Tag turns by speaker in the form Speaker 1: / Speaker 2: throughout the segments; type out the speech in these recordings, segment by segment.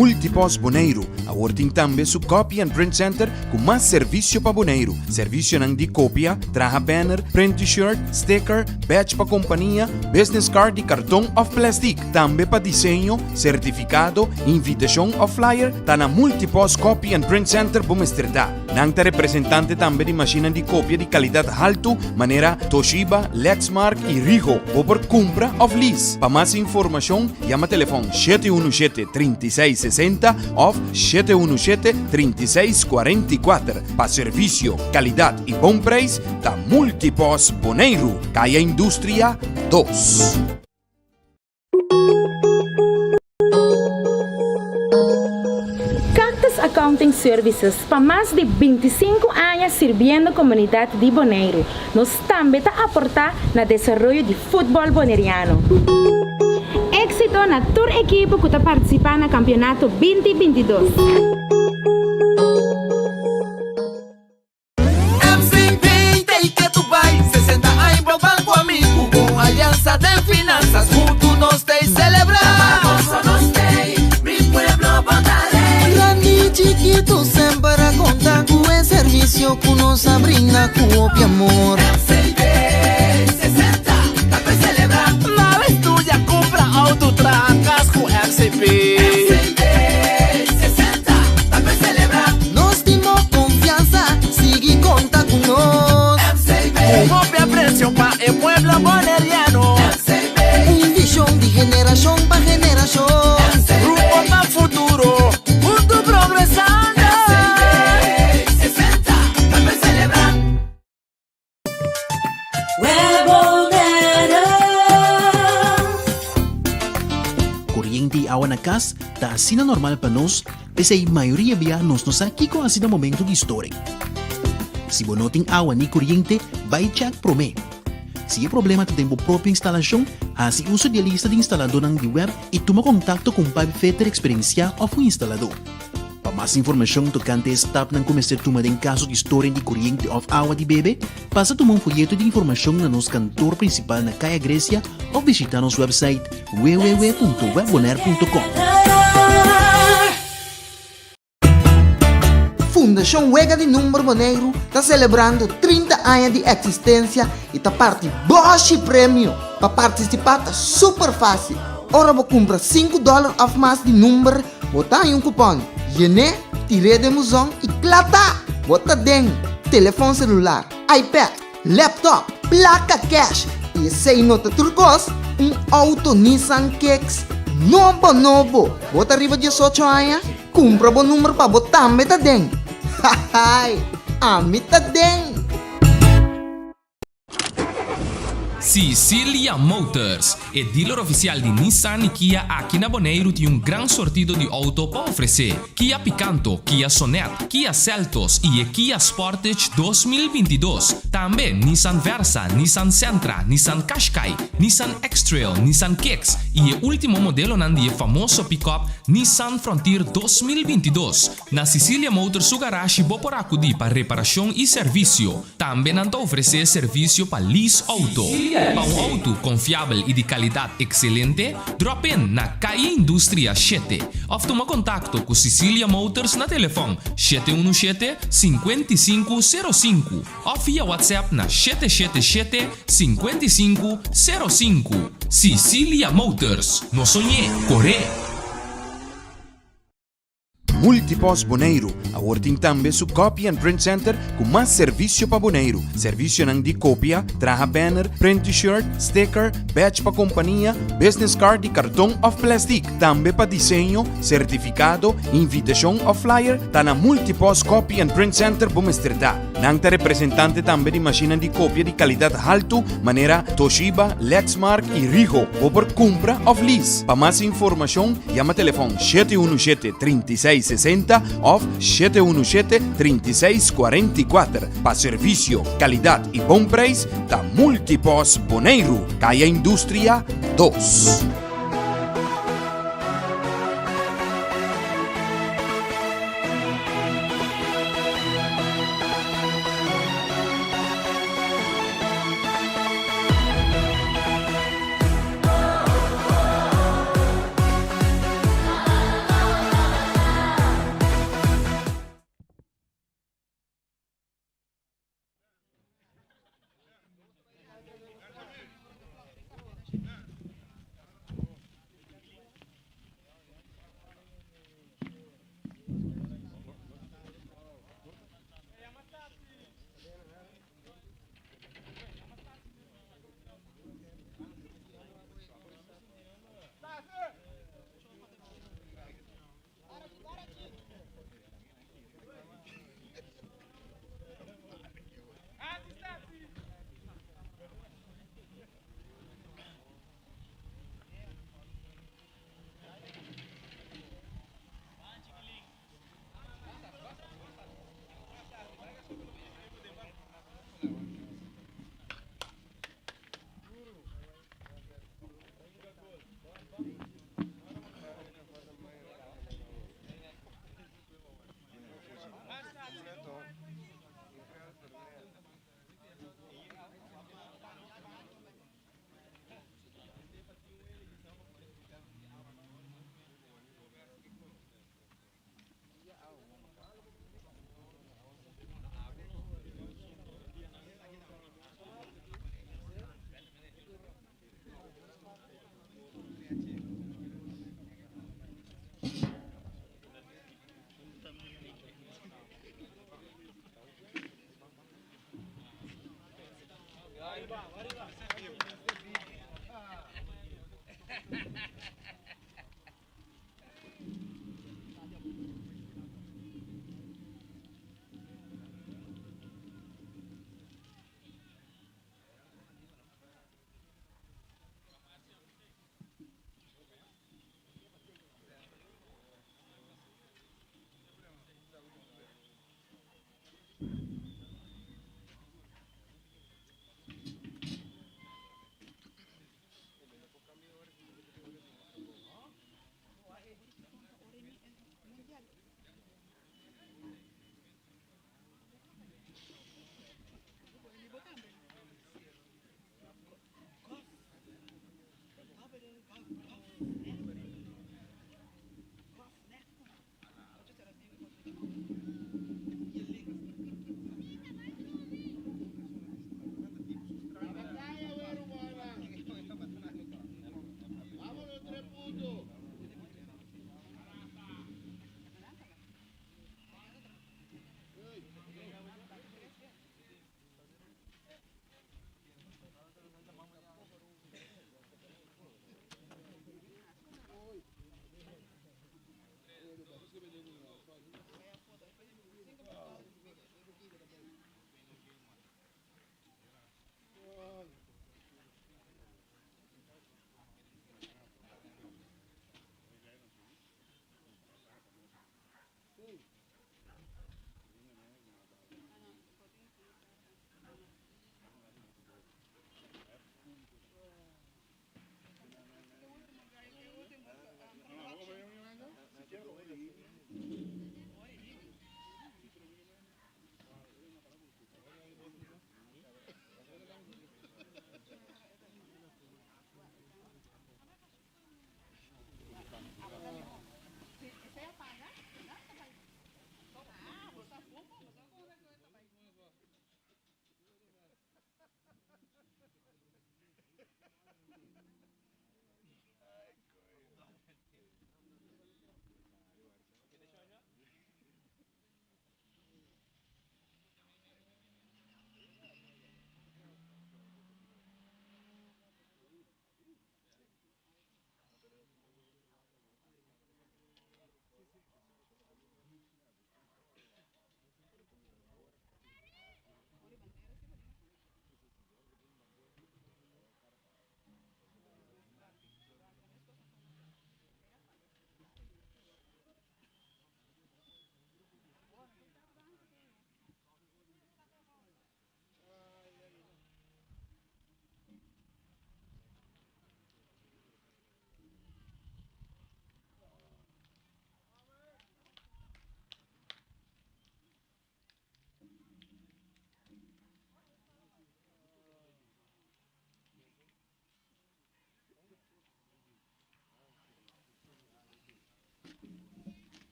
Speaker 1: Multipost Boneiru awor tin tambe su Copy and Print Center ku mas servisio pa Boneiru. Servisionan di kopia, traha banner, print T-shirt, sticker, badge pa kompania, business card di karton òf plèstik. Tambe pa diseño, sertifikado, invitashon òf flyer ta na Multipost Copy and Print Center bo mester ta. Nan ta representante tambe di mashinnan di kopia di kalidat haltu manera Toshiba, Lexmark i Ricoh. Bo por kumpra òf lease. Pa mas informashon yama telefòn 717 36 60 òf 717 36 44. Pa servisio, kalidat i bon preis ta Multipost Boneiru, Kaya Industria 2.
Speaker 2: Cactus Accounting Services pa mas di 25 aña sirbiendo komunidat di Boneiru. Nos tambe ta aportá na desaroyo di futbòl boneriano. Éksito na tur ekipo ku ta partisipá na kampionato 2022.
Speaker 3: MCB ta i bai 60 aña bo banko amigu Ku aliansa den finansas Huntu nos ta selebrá Nos t'ei, mi pueblo bo ta rei.
Speaker 4: Grandi chikitu semper a konta ku e servisio ku nos a brinda ku hopi amor.
Speaker 3: MCB 60, ta pa selebrá.
Speaker 5: Nada studia, kumpra outo, traha kas ku MCB.
Speaker 3: MCB 60, ta pa selebrá.
Speaker 4: Nos tin konfiansa, sigui konta ku nos.
Speaker 3: MCB.
Speaker 5: Ku hopi apresio pa e pueblo boneriano.
Speaker 3: MCB.
Speaker 4: Un vishon di generashon pa generashon.
Speaker 5: Rumbo pa futuro, huntu progresando.
Speaker 3: MCB 60, ta pa selebrá.
Speaker 6: Web Bonaire.
Speaker 7: Koriente i awa na kas ta asina normal pa nos, p'esei mayoria bia nos no sa kiko hasi na momento di storing. Si bo no tin awa ni koriente, bai check promé. Si e problema ta den bo propio instalashon, hasi uso di e lista di instaladónan di web i tuma kontakto ku un pipefitter eksperensiá òf un instaladó. Pa mas informashon tokante e stapnan ku mester tuma den kaso di storing di koriente òf awa di bebe, pasa tuma un foyeto di informashon na nos kantor prinsipal na Kaya Grecia òf bishitá nos website www.webbonaire.com.
Speaker 4: Fundashon Wega di Number Boneiru ta selebrando 30 aña di eksistensia i ta parti bòshi premio. Pa partisipá ta super fásil. Ora bo kumpra 5 dòler òf mas di number, bo ta haña un kupòn. Yen'é, tir'é den buzon i kla ta! Bo ta den telefòn selular, iPad, laptop, plaka kèsh i esei no ta tur kos, un outo Nissan Kicks nobo nobo! Bo ta riba 18 aña? Kumpra bo number pa bo tambe ta den! Hahai! Ami ta den!
Speaker 8: Sicilia Motors, e dealer ofisial di Nissan i Kia aki na Boneiru tin un gran sortido di outo pa ofresé. Kia Picanto, Kia Sonet, Kia Seltos i e Kia Sportage 2022. Tambe Nissan Versa, Nissan Sentra, Nissan Qashqai, Nissan X-Trail, Nissan Kicks i e último modelonan di e famoso pick-up Nissan Frontier 2022. Na Sicilia Motors su garashi bo por akudí pa reparashon i servisio. Tambe nan ta ofresé servisio pa lease outo. Pa un outo konfiabel i di kalidat ekselente, drop in na Calle Industria 7 òf tuma kontakto ku Sicilia Motors na telefòn 717 55 05 òf via WhatsApp na 777 55 05. Sicilia Motors, no soñ'é, kor'é!
Speaker 1: Multipost Boneiru awor tin tambe su Copy and Print Center ku mas servisio pa Boneiru. Servisionan di kopia, traha banner, print T-shirt, sticker, badge pa kompania, business card di karton òf plèstik. Tambe pa diseño, sertifikado, invitashon òf flyer ta na Multipost Copy and Print Center bo mester ta. Nan ta representante tambe di mashinnan di kopia di kalidat haltu manera Toshiba, Lexmark i Ricoh. Bo por kumpra òf lease. Pa mas informashon yama telefòn 717 36 60 òf 717 36 44. Pa servisio, kalidat i bon preis ta Multipost Boneiru, Kaya Industria 2.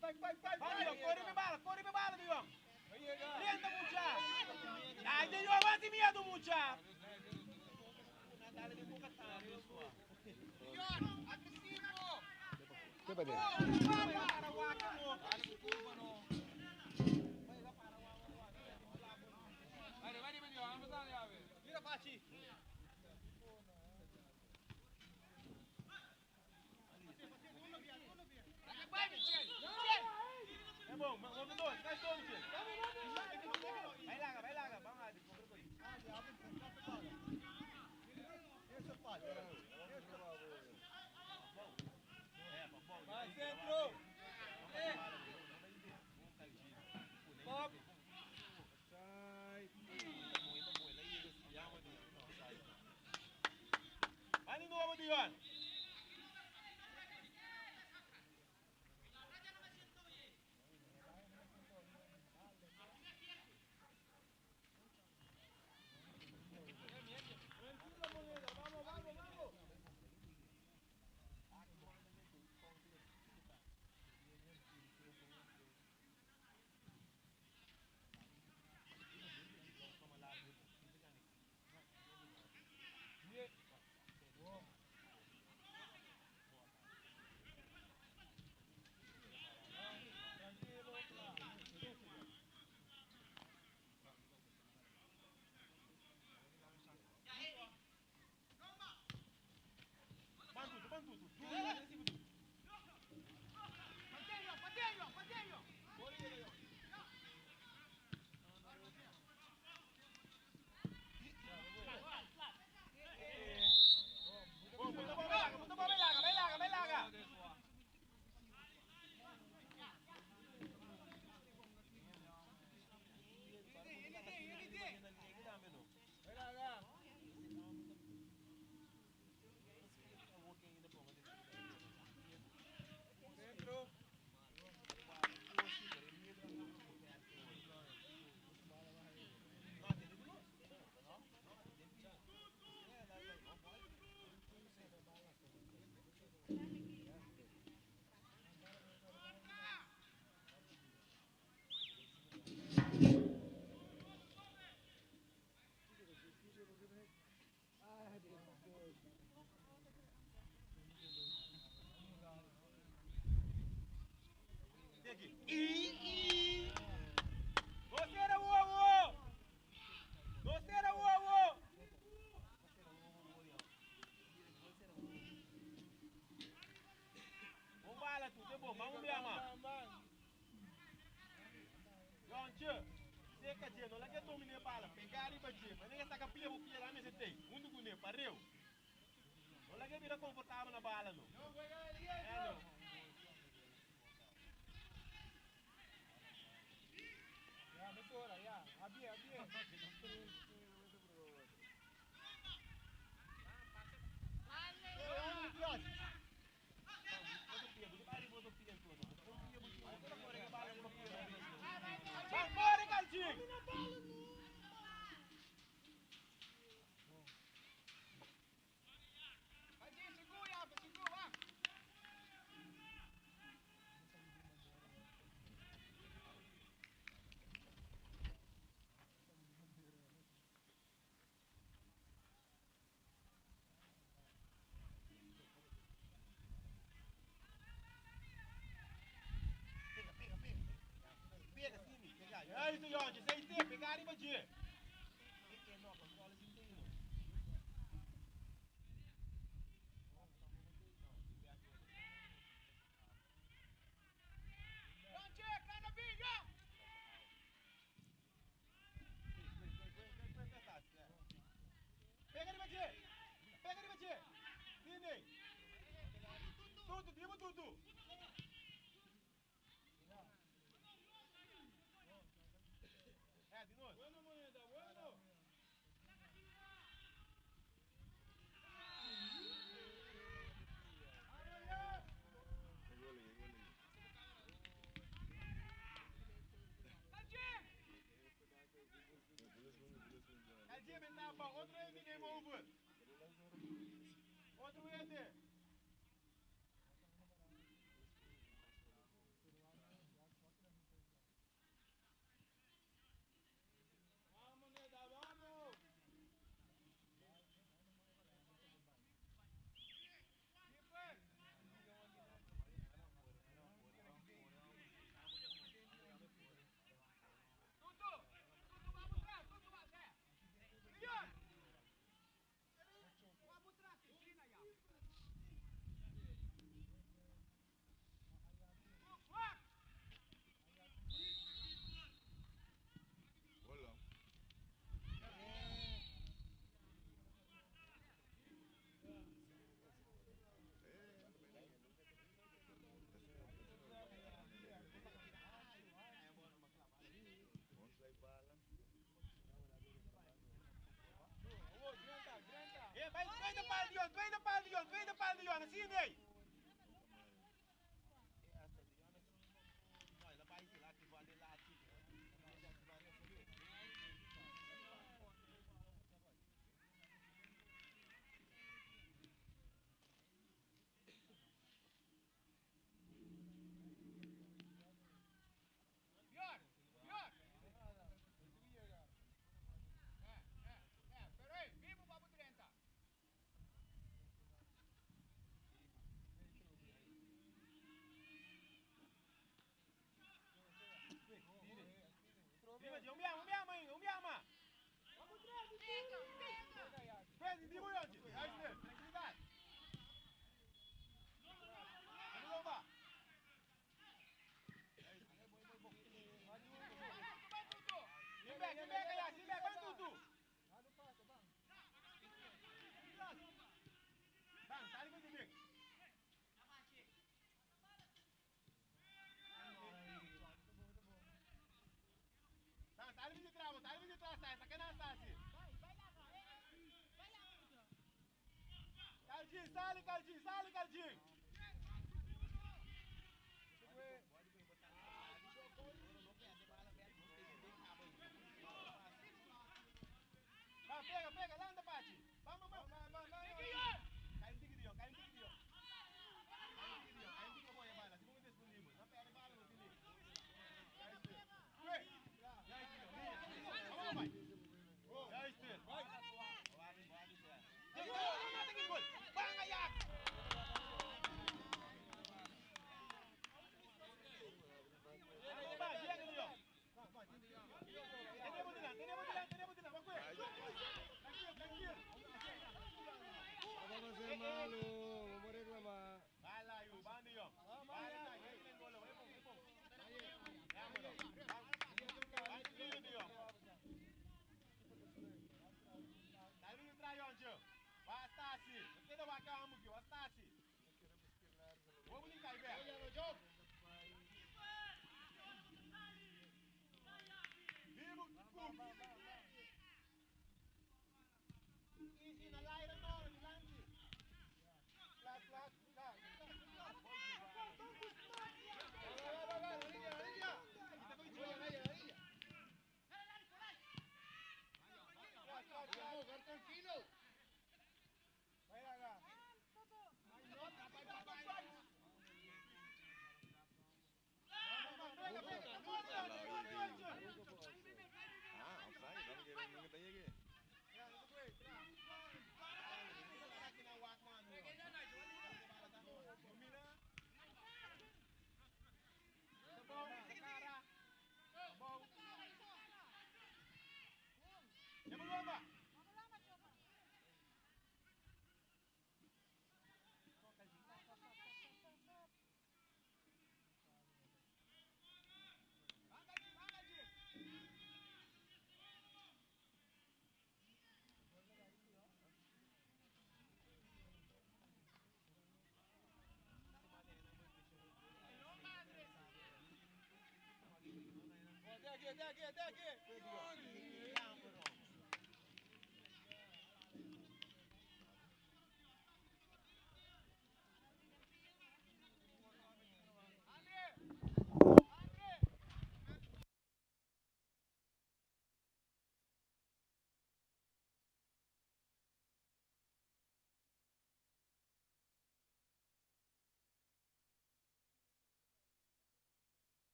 Speaker 3: Bueno,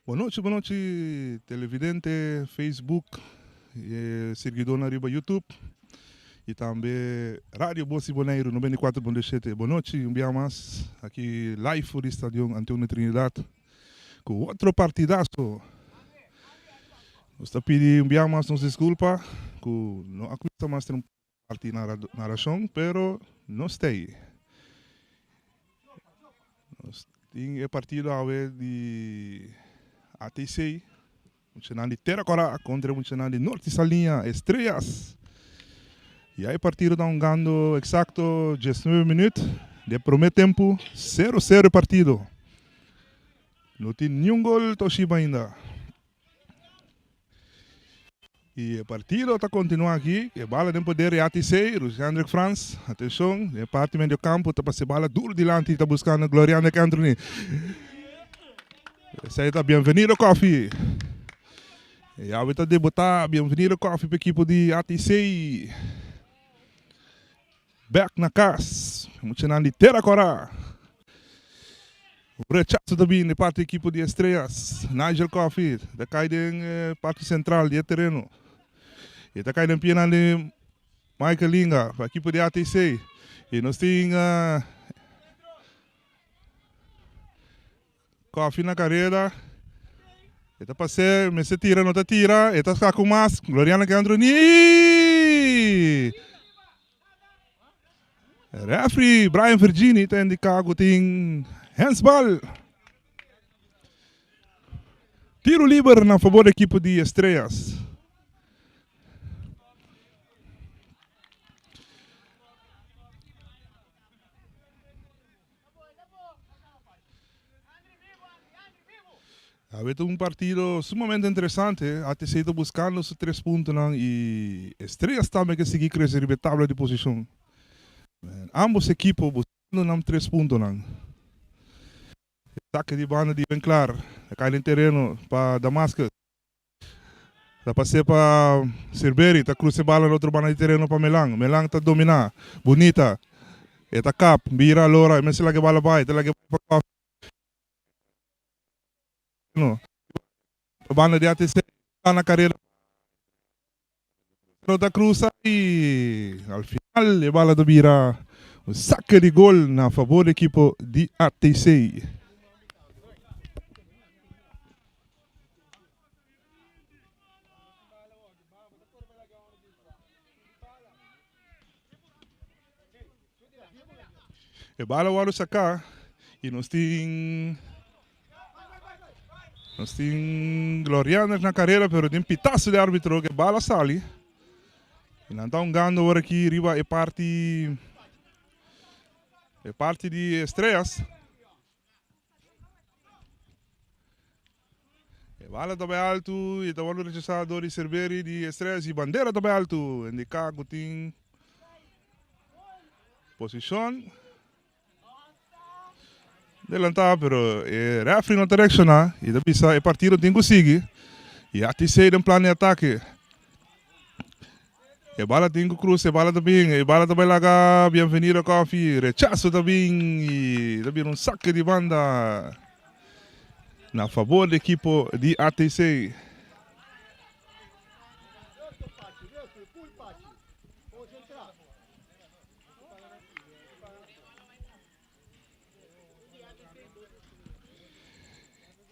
Speaker 9: Bon nochi, bon nochi televidente, Facebook, e siguidónan riba YouTube i tambe Radio Bos di Boneiru 94.7. Bon nochi, un bia mas aki live for di Stadion Antonio Trinidad ku otro partidazo. Nos ta pidi un bia mas nos disculpa ku no a kuminsa mas den parti narashon, pero nos ta ei. Nos tin e partido awe di ATC, muchanan di Tera Kòrá kontra e muchanan di Norte Saliña, Estrellas. Ya e partido ta hungando eksakto diesnuebe minüt di e promé tempu, sero sero e partido. No tin niun gol Toshiba ainda. Y e partido ta continua aki. E bala den poder di ATC, Rushendrick Frans. Atencion, den e parti medio campo ta pasa e bala duro dilanti, ta buscando Gloriandrick Anthony. Esey ta Bienvenido Coffee. E awe ta debuta Bienvenido Coffee pa ekipo di ATC. Bek na cas. Muchanan di Tera Cora. Rechaso ta bin di parti ekipo di Estrellas. Nigel Coffey ta kai den e parti sentral di e tereno. E ta kai den pianan di Michael Linga pa ekipo di ATC. I nos tin Coffey na kareda. E ta pas'é, mester tira, no ta tira. E ta ska ku mas. Gloriana Kendroni! Referee Brian Virgini ta indica cu tin handsbal. Tiro liber na favor di ekipo di Estrellas. Awe ta un partido sumamente interesante. ATC ta buscando su tres puntonan y Estrellas tambe ke sigui crece riba e tabla di posicion. Ambos ekipo buscando nan tres puntonan. E saque di banda di Benclar ta cay den tereno pa Damascus. Ta pas'é pa Sirberi, ta krusa e bala na otro banda di tereno pa Melan. Melan ta dominá. Bunita. E ta kap, bira, lora, e mester laga e bala bai. Ta laga e bai pa Koffie. Pa banda di ATC. Ta na karera pa Pero ta krusa i al final e bala ta bira un sake di gol na fabor di ekipo di ATC. E bala wòrdu saká i nos tin nos tin Glorianer na karera pero tin pitaso di árbitro ku e bala sali i nan ta hungando awor aki riba e parti e parti di Estrellas. E bala ta bai altu i ta wòrdu rechasá dor di Cerveri di Estrellas i bandera ta bai altu indiká ku tin posishon delantá pero e rèfri no ta reakshoná i ta bisa e partido tin ku sigui i ATC den plan di atake. E bala tin ku krusa, e bala ta bin, e bala ta bai laga Bienvenido Coffee, rechaso ta bin i ta bira un sake di banda na fabor di ekipo di ATC.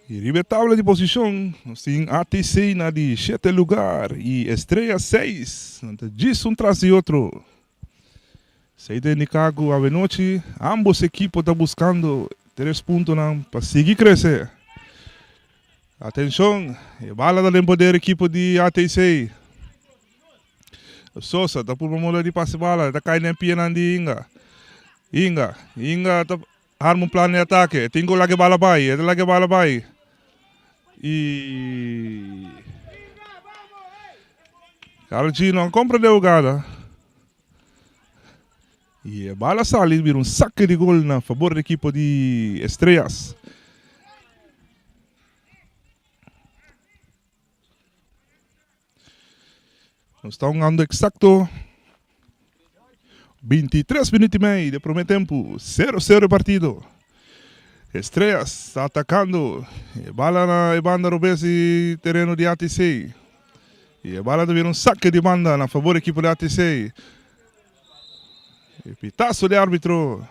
Speaker 9: Y riba e tabla di posicion nos tin ATC na di shete lugar y Estrella seis. Nan ta djis un tras di otro. Esey ta indica cu awenochi ambos ekipo ta buscando tres puntonan pa sigui crece. Atencion, e bala ta den poder ekipo di ATC. Sosa ta purba moda di pasa e bala, ta cay den pianan di Inga. Inga, Inga ta arma un plan di atake, e tin ku laga e bala bai, e ta laga e bala bai. I Carl Gino a comprende e hugada. I e bala sali bira un sake di gol na fabor di ekipo di Estrellas. Nos ta hungando exacto 23 minuut y mei de primer tempo. 0-0 e partido. Estrellas ta atacando. E bala na e banda robes di tereno di ATC. Y e bala ta bira un saque di banda na favor equipo di ATC. E pitazo di arbitro.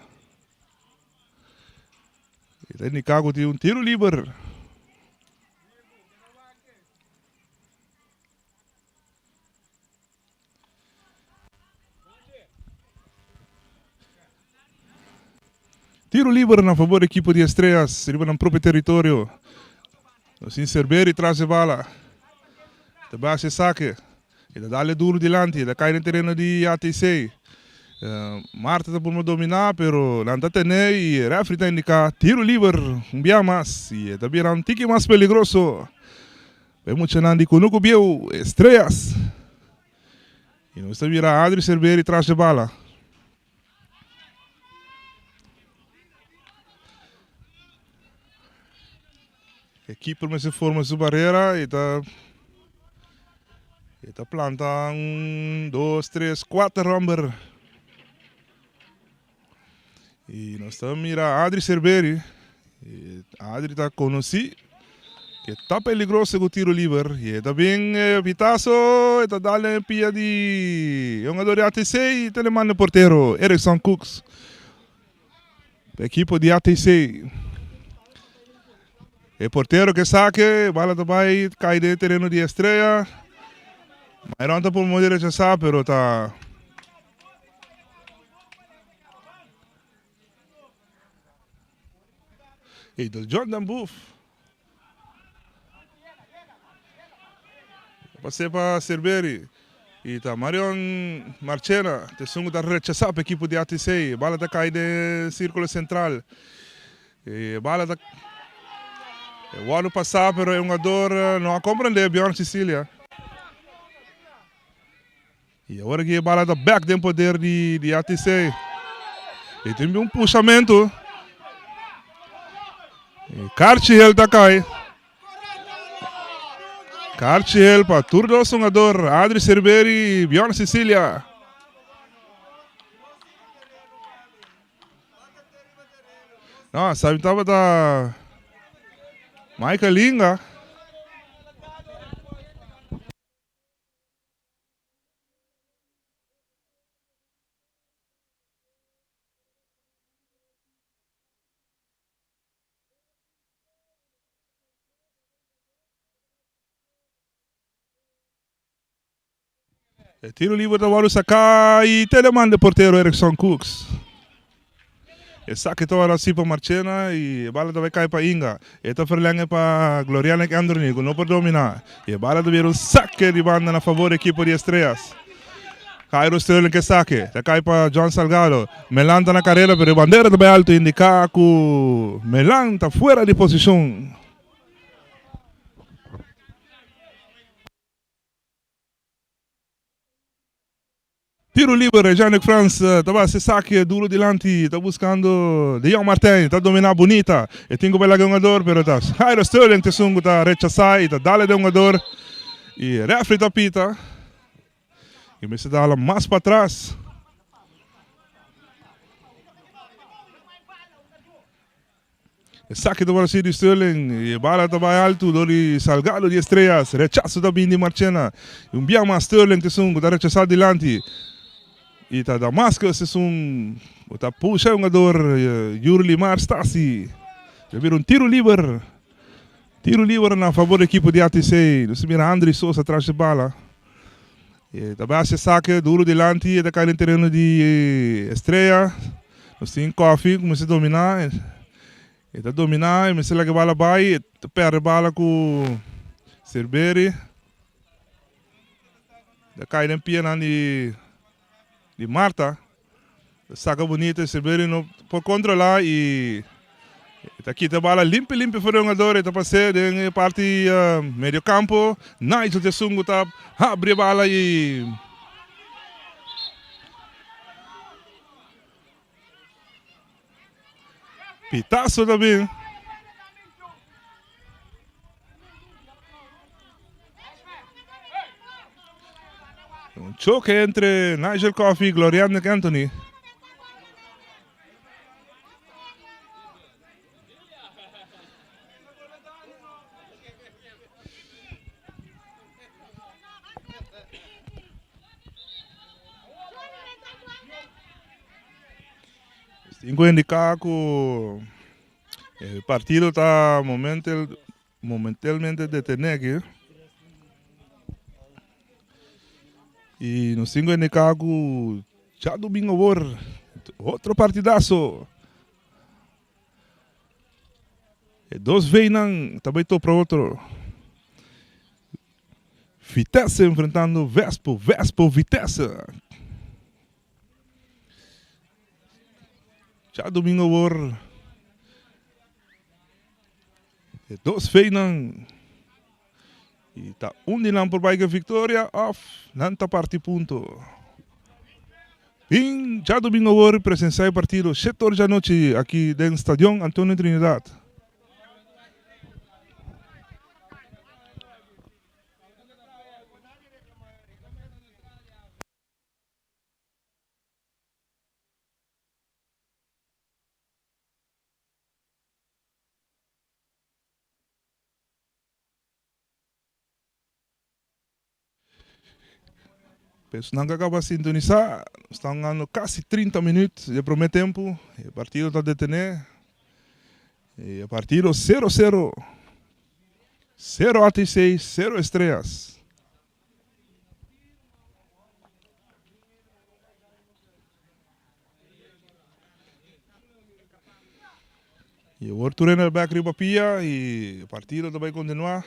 Speaker 9: E ta indica cu tin un tiro liber. Tiro liber na favor di ekipo di Estrellas riba nan propio teritorio. Nos tin Cerveri tras e bala. Ta basa e sake. E ta dale duro dilanti. E ta kai den tereno di ATC. Marta ta purba dominá pero nan ta tene i e refri ta indiká tiro liber un bia mas i e ta bira un tiki mas peligroso pa e muchanan di Kunuku Bieu, Estrellas. I nos ta mira Adri Cerveri tras e bala. E keeper mester forma su barera y ta y ta planta un, dos, tres, cuater homber. Y nos ta mira Adri Cerveri. Adri ta konosí ke ta peligroso ku tiro liber i e ta bin pitaso e ta dal den e pia di e hungador di ATC i ta manda e portero Erickson Cooks pa ekipo di ATC. E portero ke sake, bala ta bai kai den e tereno di Estrella. Myron ta por modo rechasá pero ta. Hey, de Jordan Booth. Pase pa Cerveri. Y ta Marion Marchena. Tesungu ta rechasa pa equipo di ATC. Bala ta cai den círculo central. E bala ta e wordo pasa pero e hungador no a comprende Bjorn Cecilia. Y awor aki e bala ta bek den poder di di ATC. Y tin un pushamento. E Karchi Hill ta kai. Karchi Hill pa tur dos hungador, Adri Cerveri y Bjorn Cecilia. No, sabi tabata Michael Inga. E tiro liber ta wòrdu saká i te deman de portero Erickson Cooks. E sake ta wòrdu hasi pa Marchena i e bala ta bai kai pa Inga. E ta verlenge pa Glorianek Androny ku no por dominá. I e bala ta bira un sake di banda na fabor di ekipo di Estrellas. Jairo Sterling ke sake. Ta kai pa John Salgado. Melan ta na karera pero e bandera ta bai alto indiká ku Melan ta fuera di posishon. Tiro liber, Jean-Luc Frans ta basa esaki duro dilanti, ta buscando Deon Martijn, ta domina bunita, e tin cu bay laga e hungador, pero ta Jairo Sterling ta esun cu ta rechasa y ta dale den hungador y refri ta pita y mester dala mas patras. Esaki ta por haci di Sterling y e bala ta bay alto dor di Salgado di Estrellas. Rechazo ta bin di Marchena. Y un bia mas Sterling ta esun cu ta rechaza dilanti. Y ta Damascus esun cu ta pusha e hungador Yurlimar Stasi. Ta bira un tiro liber. Tiro liber na favor di ekipo di ATC. Nos ta mira Andry Sosa tras di bala. E ta bay haci esaki duro dilanti. E ta cay den tereno di Estrella. Nos tin Koffie ku mester dominá. E ta dominá, e mester laga e bala bai, e ta pèrdè bala ku Cerveri. Ta kai den pianan di di Marta. Ta saka bunito, Cerveri no por kontrolá i e ta kita e bala limpi limpi for di hungador. E ta pas'é den e parti medio kampo. Nigel Tesungu ta habri e bala i. Pitazo ta bin. Un choque entre Nigel Coffey y Glorian Anthony. Tin ku indiká ku e partido ta momentelmente detené aki. I nos tin ku indiká ku djadumingu awor otro partidaso. E dos V'nan ta bai topra otro. Vitesse enfrentando Vespo, Vespo Vitesse. Djadomingo awor e dos V'nan y ta un di nan por bai ku e victoria of nan ta parti punto. Bin djadomingo awor presencia e partido shete or djanochi aki den Stadion Antonio Trinidad. Pa esnan ku a kaba sintonisá, nos ta hungando kasi 30 minüt di e promé tempu. E partido ta detené. E partido sero sero. Sero ATC, sero Estrellas. Y awor tur hende bek riba pia y e partido ta bay continua.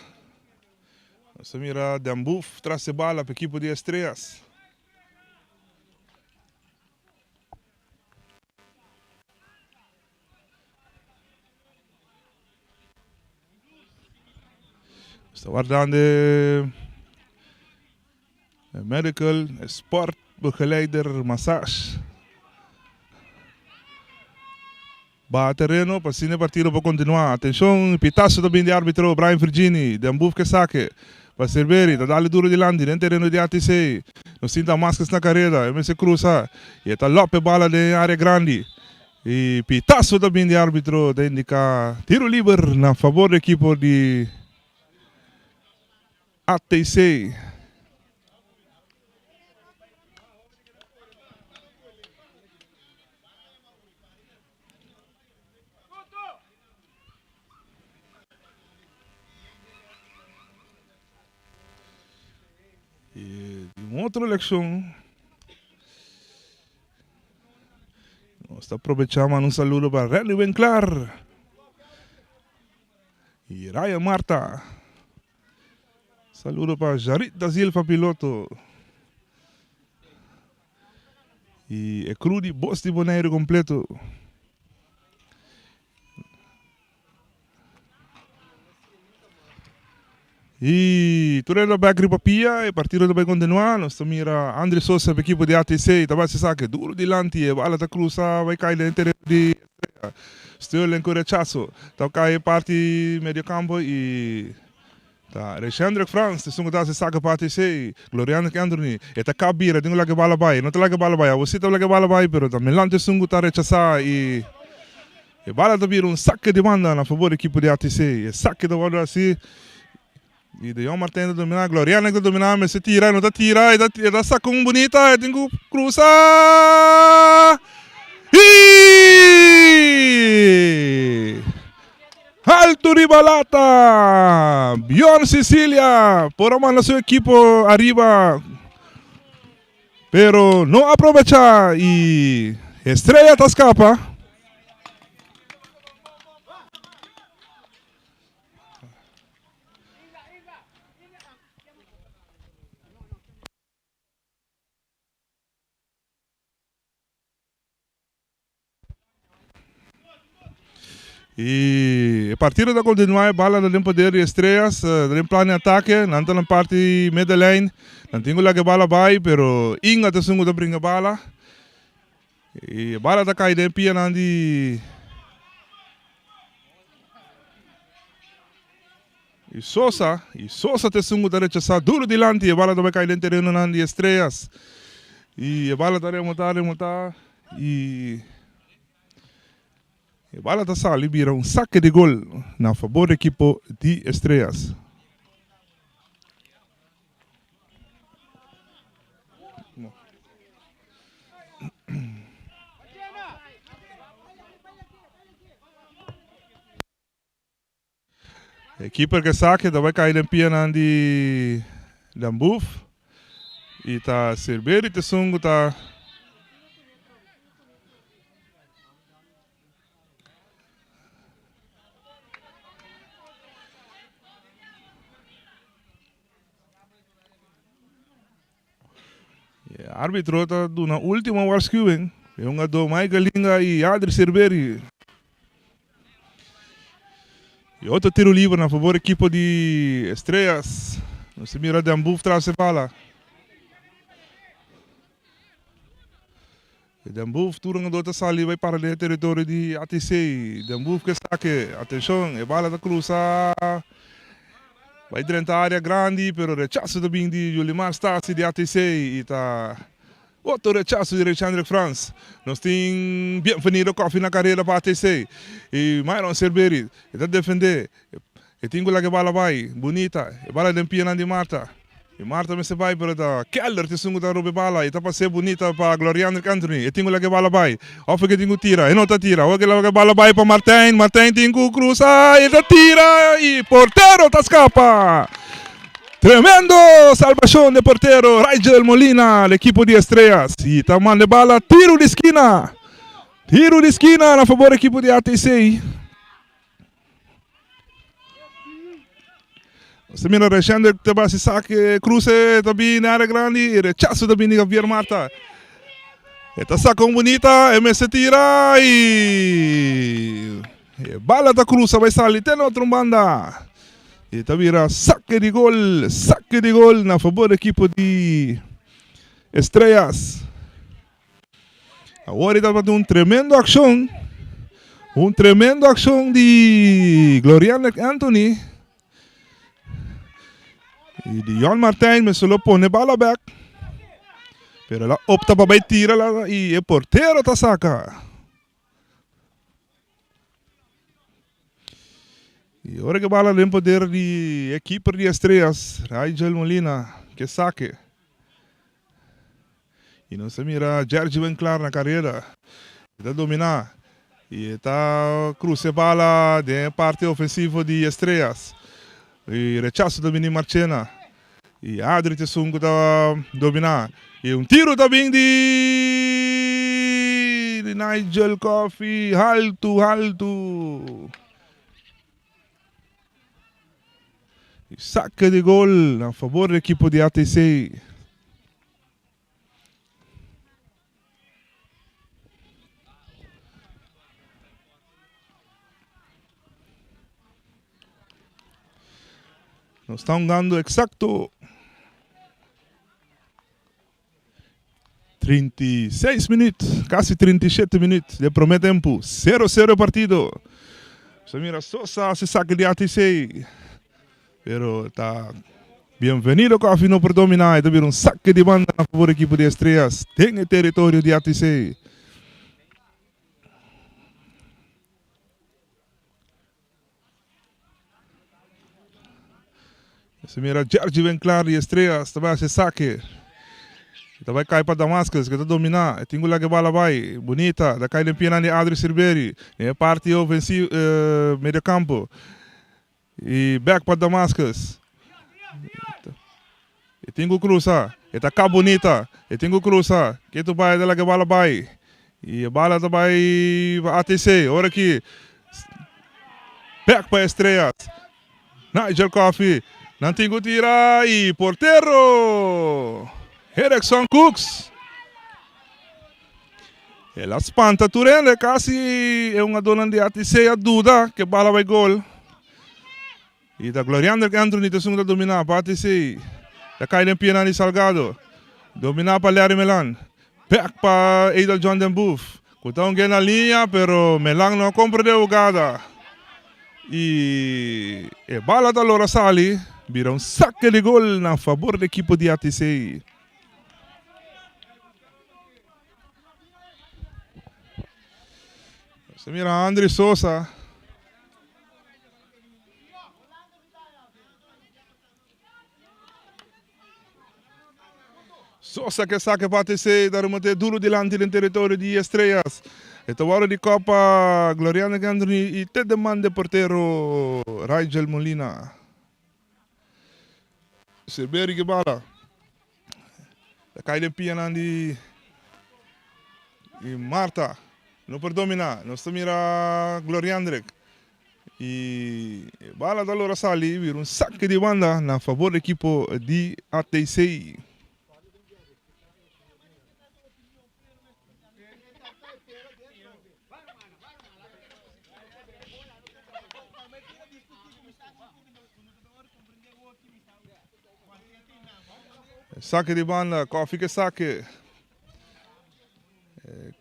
Speaker 9: Nos ta mira Den Boef tras e bala pa ekipo di Estrellas. Nos ta wardando e medical, e sport begeleider massage. Baha tereno pa asina e partido por kontinuá. Atenshon, pitaso ta bin di árbitro Brian Virgini. Den buf ke sake pa Cerveri ta dale duro dilanti den tereno di ATC. Nos tin Damascus na kareda, e mester krusa i e ta lòp e bala den e área grandi. E pitaso ta bin di árbitro ta indiká tiro liber na fabor di ekipo di ATC. Y un otro leccion. Nos ta aprovecha manda un saludo pa Randy Winklar y Ryan Marta. Saludo pa Jarit da Silva piloto. Y e crew di Bos di Boneiru completo. Y tur hende bek riba pia, e partido ta bay continua. Nos ta mira Andre Sosa pa ekipo di ATC ta bay haci sake duro dilanti, e bala ta cruza bay cay den tereno di Estrella. Sterling cu rechazo ta cay parti medio campo y Ta Reshendrick Frans esun ku ta hasi saka pa ATC. Gloriano Kendrony e ta kap bira tin ku laga e bala bai. E no ta laga e bala bai. Abo si ta laga e bala bai pero ta Melante esun ku ta rechasá i e bala ta bira un sake di banda na fabor di ekipo di ATC. E sake ta wòrdu hasi i De Jong Martijn ta dominá. Gloriano ta dominá mester tira e no ta tira e ta saka un bunita e tin ku krusa i Alto riba lata! Bjorn Cecilia por a manda su ekipo ariba, pero no a probecha y Estrella ta scapa. Y e partido ta continua, e bala ta den poder di Estrellas, ta den plan di atake, nan ta na parti middenlijn, nan tin cu laga e bala bay, pero Inga ta esun cu ta bringa bala, y e bala ta cay den pianan di Y Sosa, y Sosa ta esun cu ta rechasa duro dilanti, e bala ta bay cay den terenonan di Estrellas, y e bala ta remota, remota, y e bala ta sali bira un saque di gol na fabor di ekipo di Estrellas. E keeper ke sake ta bai kai den pianan di Dambuf y ta Cerveri ta esun ku ta E arbitro ta duna ultimo waarschuwing. E hungadó Michael Inga y Adri Cerveri. Y otro tiro libre na favor equipo di Estrellas. Nos ta mira Dan Boef tras e bala. Dan Boef tur hungador ta sali bay para den e territorio di ATC. Dan Boef ke sake. Atencion, e bala ta cruza bay drenta area grandi pero rechazo ta bin di Yulimar Stasi di ATC y ta Otro rechaso di Rechandrick Frans. Nos tin Bienvenido Coffee na careda pa ATC. Y Myron Cerveri e ta defende. E tin cu laga e bala bay. Bunita. E bala den pianan di Martha. I Marta mester bai pero ta Keller ta esun ku ta roba e bala i ta pas'é bunita pa Gloriandrick Anthony. E tin ku laga e bala bai. Òf e ke tin ku tira. E no ta tira. Awor ke laga e bala bai pa Martijn. Martijn tin ku krusa i ta tira i portero ta skapa. Tremendo salbashon di e portero Rigel Molina di ekipo di Estrellas i ta manda e bala tiru di skina. Tiru di skina na fabor ekipo di ATC. Nos ta mira Reshender ta basi sake cruce ta bin na area grandi y rechazo ta bin di Javier Marta. E ta saca un bunita, e mester tira y e bala ta cruza bay sali te na otro banda. Y ta bira saque di gol, saque di gol na favor di equipo di Estrellas. Awor e tabata un tremendo accion. Un tremendo accion di Gloriana Anthony. Y Dion Martijn me solo pone bala back. Pero la opta pa bay tira la y e portero ta saca. Y ora que bala den poder di e keeper di Estrellas, Rigel Molina, que saque. Y nos ta mira Jergy Winklar na careda. E ta domina y e ta cruza e bala den e parti ofensivo di Estrellas. Y rechazo ta bini Marchena. Y Adri ta esun cu ta domina. Y un tiro ta bin di Nigel Coffey. Halto, halto. Y saque di gol na favor di equipo di ATC. Nos ta hungando exacto 36 minuut, casi 37 minuut de primer tempo. 0-0 e partido. Se mira Sosa hace saque di ATC. Pero ta Bienvenido Coffee no por domina. E ta bira un saque di banda na favor equipo di Estrellas den e territorio di ATC. Se mira Jergy Winklar di Estrellas ta bai haci saque. Ta bai cai pa Damascus que ta domina. E tin cu laga e bala bai. Bunita. Ta cai den pianan di Adri Sirberi. Den e parti ofensivo medio campo. Y bek pa Damascus. E tin cu cruza. E ta ca bunita. E tin cu cruza. Ketu bai ta laga e bala bai. Y e bala ta bai pa ATC. Ora ki bek pa Estrellas. Nigel Coffey. Nan tin cu tira y portero Erickson Cooks. El a spanta tur hende, casi e hungadornan di ATC a duda ke bala bai gol. Y ta Gloriander Anthony ta esun ta domina pa ATC. Ta cay den pianan di Salgado. Domina pa Larry Melan. Back pa Edel John den Boef. Cu ta un na linea, pero Melan no a comprende e hugada. Y e bala ta lora sali, bira un saque di gol na favor di ekipo di ATC. Se mira Andri Sosa. Sosa ke saque pa ATC, ta remate duro dilanti den territorio di Estrellas. E ta wòrdu di kopa Gloriano Anthony i te den man de portero Rigel Molina. Seberi ke bala. Ta kai den pianan di Marta. No por domina. Nos ta mira Gloriandrick. Y e bala ta logra sali bira un saque di banda na favor di ekipo di ATC. Sake di banda, Koffie ke sake.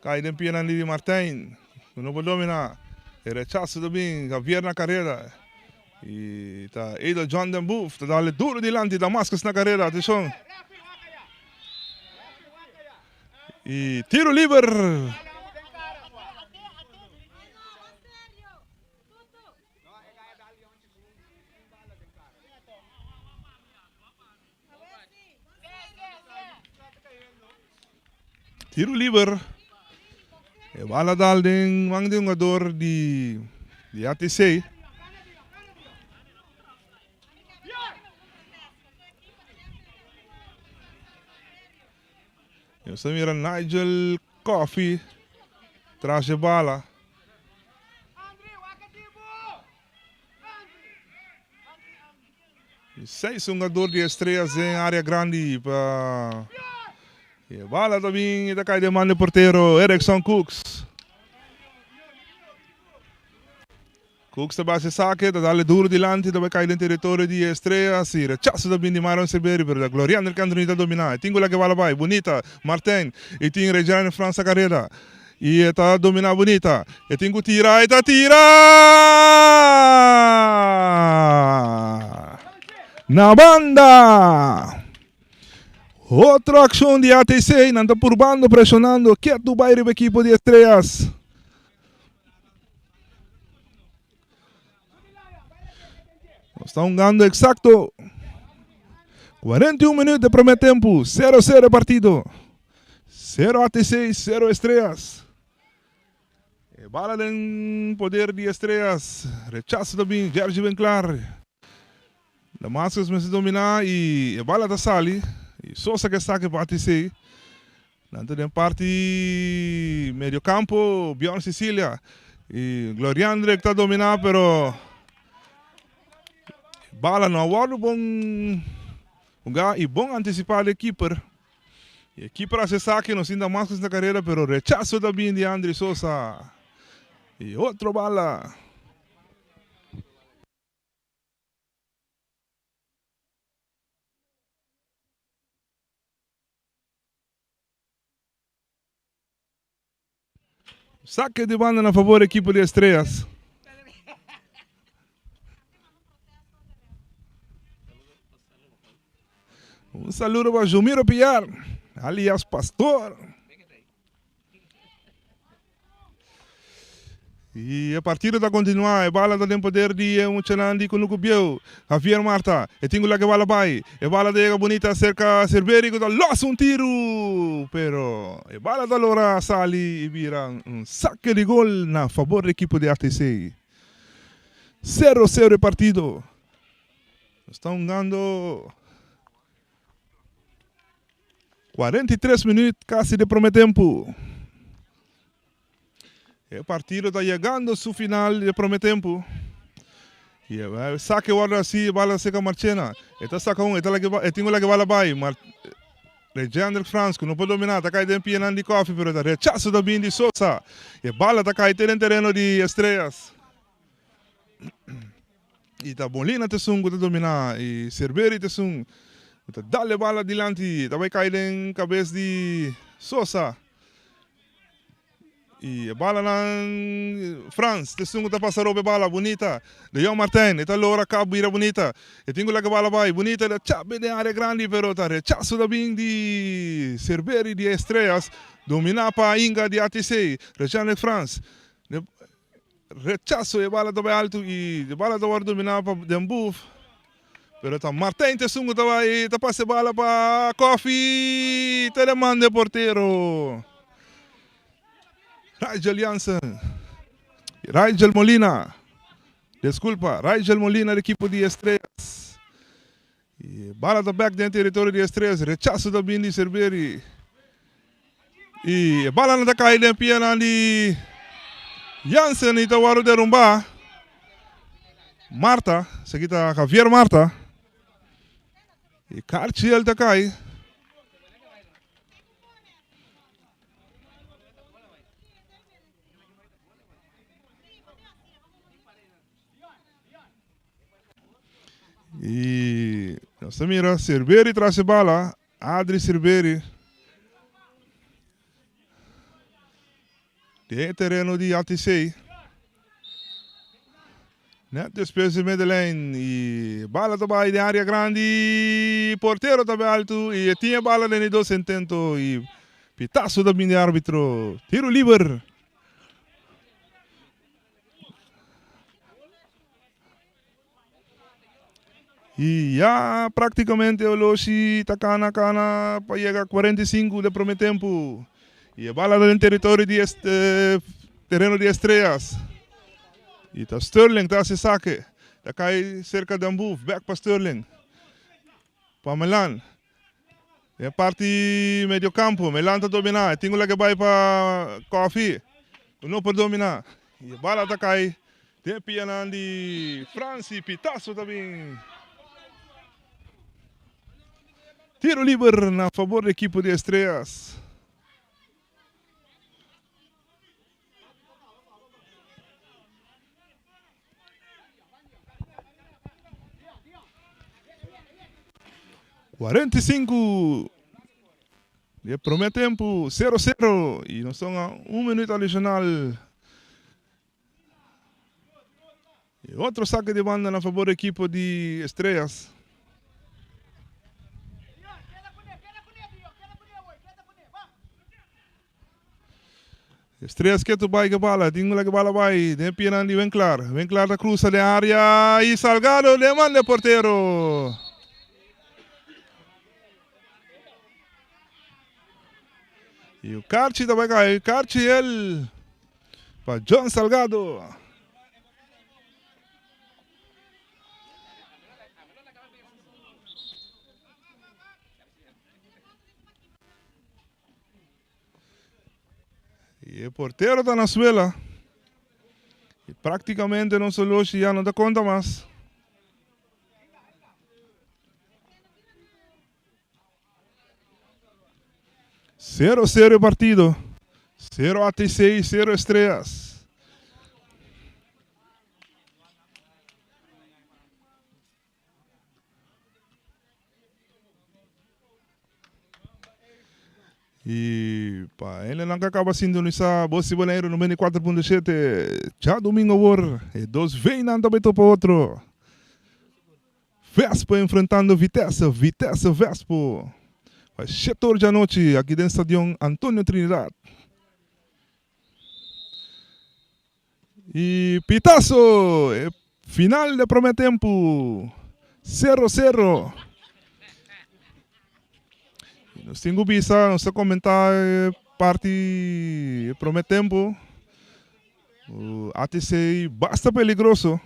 Speaker 9: Kai den pianan di Martijn. No por domina. E rechazo ta bin Javier na carrera. Y ta Edel John den Boef. Ta dale duro dilanti Damascus na carrera. Atención. Y tiro liber. Tiro liber. E bala dal den man di hungador di di ATC. Nos ta mira Nigel Coffee tras e bala. Seis hungador di Estrellas den area grandi pa e bala ta bin y ta cay den man di portero Erickson Cooks. Cooks ta basa e sake, ta dale duro dilanti, ta bay cay den territorio di Estrellas y rechazo ta bin di Myron Severi pero ta Gloriander Cantoni ta domina. E tin cu laga e bala bay, bunita Martijn y tin Regiane Frans ta careda y e ta domina bunita. E tin cu tira, e ta tira! Na banda! Otro accion di ATC, nan ta purbando, presionando, ketu bay riba ekipo di Estrellas. Nos ta hungando exacto 41 minuut de primer tempo, 0-0 partido. 0 ATC, 0 Estrellas. E bala den poder di Estrellas. Rechazo ta bin, Jergy Benclar. Damascus mester domina y e bala ta sali. Y Sosa ke sake pa ATC. Nan ta den parti medio campo, Bjorn Cecilia. Y Gloriandre ta domina pero bala no a wordo bon hunga y bon anticipa di e keeper. E keeper haci esaki no sinta mas cu sinta carera pero rechazo ta bin di Andry Sosa. Y otro bala. Saque di banda na favor ekipo di Estrellas. Un saludo pa Jumiro Piar, alias Pastor. Y e partido ta continua, e bala ta den poder di e muchanan di Kunuku Bieu. Javier Marta, e tin cu laga e bala bay. E bala ta yega bunita cerca Cerveri cu ta los un tiru, pero e bala ta logra sali y bira un saque di gol na favor di ekipo di ATC. Cero cero e partido. Nos ta hungando 43 minuut casi di prome tempo. E partido ta yegando su final di prome tempo. Y e saque wordo haci, bala seca Marchena. E ta saca un, e ta laga, e tin cu laga bala bay. Mar Legendrick Frans cu no por domina, ta cay den pianan di Koffie, pero ta rechazo ta bin di Sosa. E bala ta cay te den tereno di Estrellas. Y ta Molina ta esun cu ta domina y Cerveri ta esun cu ta dal e bala dilanti. Ta bay cay den cabes di Sosa. Y e balanan Frans ta esun cu ta pasa roba e bala bunita. De Jong Martijn e ta logra cabo bira bunita. E tin cu laga e bala bay bunita ta chape den area grandi pero ta rechazo ta bin di Cerveri di Estrellas domina pa Inga di ATC. Rechanek Frans. Rechazo e bala ta bai alto y e bala ta worde domina pa Den Boef. Pero ta Martijn ta esun cu ta bai ta pasa e bala pa Koffie. Ta den man den portero. Rigel Jansen. Rigel Molina. Disculpa, Rigel Molina di equipo di Estrellas. Y e bala ta bek den territorio di Estrellas. Rechazo ta bin di Cerveri. Y e balanan ta kai den pianan di Jansen y ta wòrdu derumbá. Marta, esaki ta Javier Marta. Y Carchiel ta kai. Y nos ta mira Cerveri tras e bala. Adri Sirberi den e tereno di ATC. Net despues di middenlijn y bala ta bay den area grandi. Portero ta bay alto y e tin e bala den e dos intento y pitazo ta bin di arbitro. Tiro liber. Y ya practicamente Oloshi ta cana cana pa yega 45 de prome tempo. I e bala ta den teritorio di tereno di Estrellas. I ta Sterling ta hasi sake. Ta kai serka Dambuf, bek pa Sterling. Pa Melan. Den parti medio campo, Melan ta domina. E tin ku laga bai pa Koffie. Ku no por domina. I e bala ta kai den pianan di Franci. Pitazo ta bin. Tiro liber na fabor di ekipo di Estrellas. 45 di e prome tempu, 0 0 y nos ta a un minuut adicional. E otro saque di banda na fabor di ekipo di Estrellas. Estrellas ketu bai ke bala, tin ku laki bala bai den pianan di Winklar. Winklar ta cruza den area y Salgado den man den portero. Y Karchi ta bai kai, Karchi el pa John Salgado. Y e portero ta na suela. Y prácticamente nos soloshi ya no ta conta mas. Cero cero e partido. Cero ATC, cero Estrellas. Y pa hendenan ku a kaba sintonisa Bos di Boneiru 94.7 djadumingu awor e dos Vnan ta bai topa otro. Vespo enfrentando Vitesse, Vitesse Vespo. Pa shete or djanochi aki den stadion Antonio Trinidad. Y pitazo! E final de prome tempo. Cero cero. Nos tin ku bisa, nos ta comenta e parti e prome tempo. ATC basta peligroso.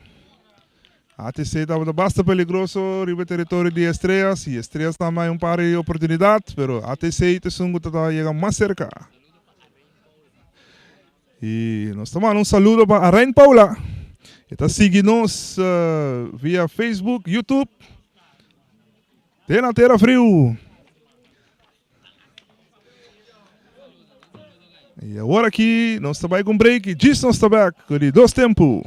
Speaker 9: ATC tabata basta peligroso riba e teritorio di Estrellas y Estrellas tambe hay un par di oportunidad, pero ATC ta esun ku ta yega mas cerca. Y nos ta manda un saludo pa Arain Paula. E ta sigui nos via Facebook, YouTube. Te na Tera Friu. Y awor aki nos ta bai cu un break y djis nos ta back cu di dos tempo.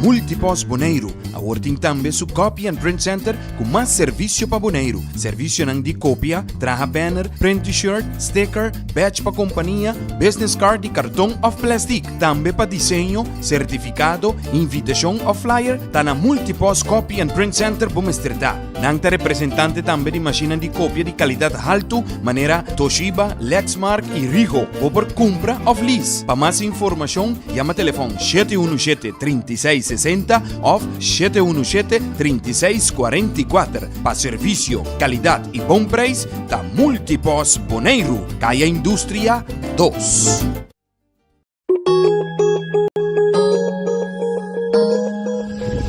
Speaker 1: Multipos Boneiru awor tin tambe su Copy and Print Center ku mas servisio pa Boneiru. Servisionan di kopia, traha banner, print t-shirt, sticker, badge pa kompania, business card di karton òf plèstik. Tambe pa diseño, sertifikado, invitashon òf flyer, ta na Multipos Copy and Print Center bo mester ta. Nan ta representante tambe di mashinnan di kopia di kalidat haltu manera Toshiba, Lexmark i Rigo. Bo por kumpra òf lease. Pa mas informashon yama telefòn 717 36 60 òf 717 36 44. Pa servisio, kalidat i bon preis ta Multipos Boneiru, Kaya Industria 2.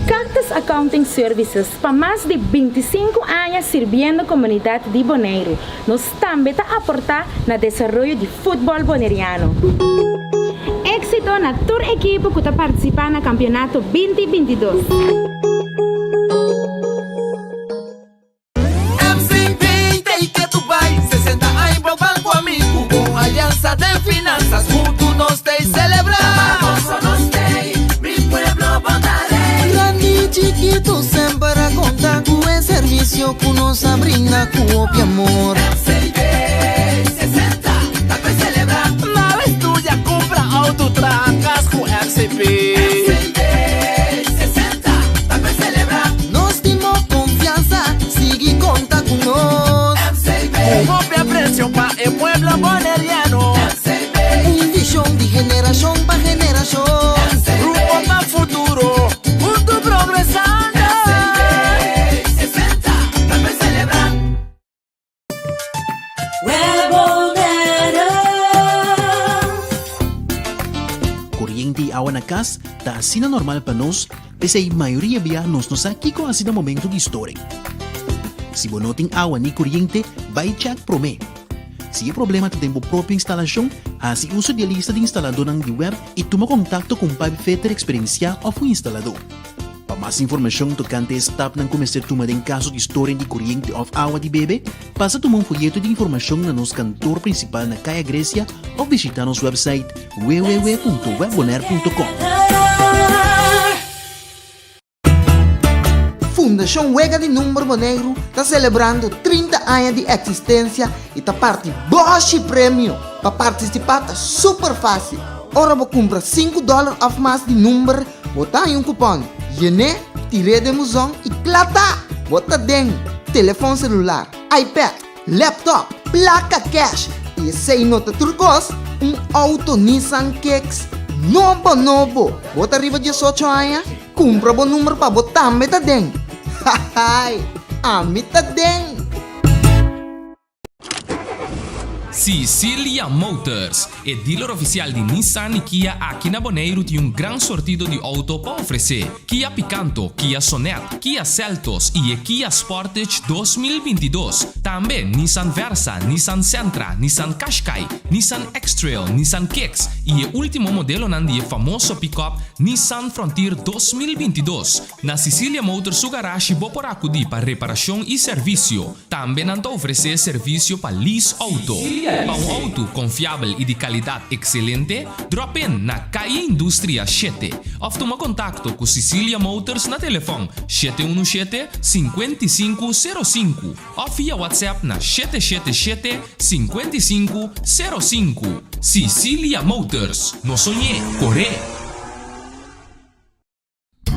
Speaker 2: Cactus Accounting Services pa mas di 25 aña sirbiendo komunidat di Boneiru. Nos tambe ta aportá na desaroyo di futbòl boneriano. Éksito na tur ekipo ku ta partisipá na kampionato 2022.
Speaker 3: MCB ta y ke tu bai 60 aña bo ban cu ami Cu un alianza den finanzas Hunto nos ta y celebra Pa gozo nos t'ey Mi pueblo bo ta rey.
Speaker 4: Grandi y chiquito semper a. Servisio ku nos a brinda ku hopi amor.
Speaker 3: FCIB 60, ta pa selebrá.
Speaker 5: Nada studia, kumpra outo, traha kas ku FCIB.
Speaker 3: FCIB 60, ta pa selebrá.
Speaker 4: Nos tin bo konfiansa, sigui konta ku nos.
Speaker 3: FCIB.
Speaker 5: Ku hopi apresio pa e pueblo boneriano.
Speaker 3: FCIB.
Speaker 4: Un vishon di generashon pa generashon.
Speaker 3: FCIB.
Speaker 5: Rumbo pa futuro, huntu progresando.
Speaker 3: FCIB 60, ta pa selebrá.
Speaker 6: Webonero.
Speaker 7: Koriente i awa na kas ta asina normal pa nos, p'esei mayoria bia nos no sa kiko hasi na momento di storing. Si bo no tin awa ni koriente, bai chèk promé. Si e problema ta den bo propio instalashon, hasi uso di e lista di instaladónan di web i tuma kontakto ku un pipefitter eksperensiá òf un instaladó. Pa mas informashon tokante e stapnan ku mester tuma den kaso di storing di koriente òf awa di bebe, pasa tuma un foyeto di informashon na nos kantor prinsipal na Kaya Grecia òf bishitá nos wèpsait www.webbonaire.com.
Speaker 4: Fundashon Wega di Number Boneiru ta selebrando 30 aña di eksistensia i ta parti bòshi premio. Pa partisipá ta super fásil. Ora bo kumpra sinku dòler òf mas di number, bo ta haña un kupòn. Yen'é, tir'é den buzon i kla ta! Bo ta den telefòn selular, iPad, laptop, plaka kèsh i esei no ta tur kos, un outo Nissan Kicks nobo nobo! Bo ta riba diesocho aña? Kumpra bo number pa bo tambe ta den! Hahaai! Ami ta den!
Speaker 8: Sicilia Motors, e dealer ofisial di Nissan i Kia aki na Boneiru tin un gran sortido di outo pa ofresé. Kia Picanto, Kia Sonet, Kia Seltos i e Kia Sportage 2022. Tambe Nissan Versa, Nissan Sentra, Nissan Qashqai, Nissan X-Trail, Nissan Kicks i e último modelonan di e famoso pick-up Nissan Frontier 2022. Na Sicilia Motors su garashi bo por akudí pa reparashon i servisio. Tambe nan ta ofresé servisio pa lease outo. Pa un outo konfiabel i di kalidat ekselente, drop in na Calle Industria shete òf tuma kontakto ku Sicilia Motors na telefòn 717 55 05 òf via WhatsApp na 777 55 05. Sicilia Motors, no soñ'é, kor'é!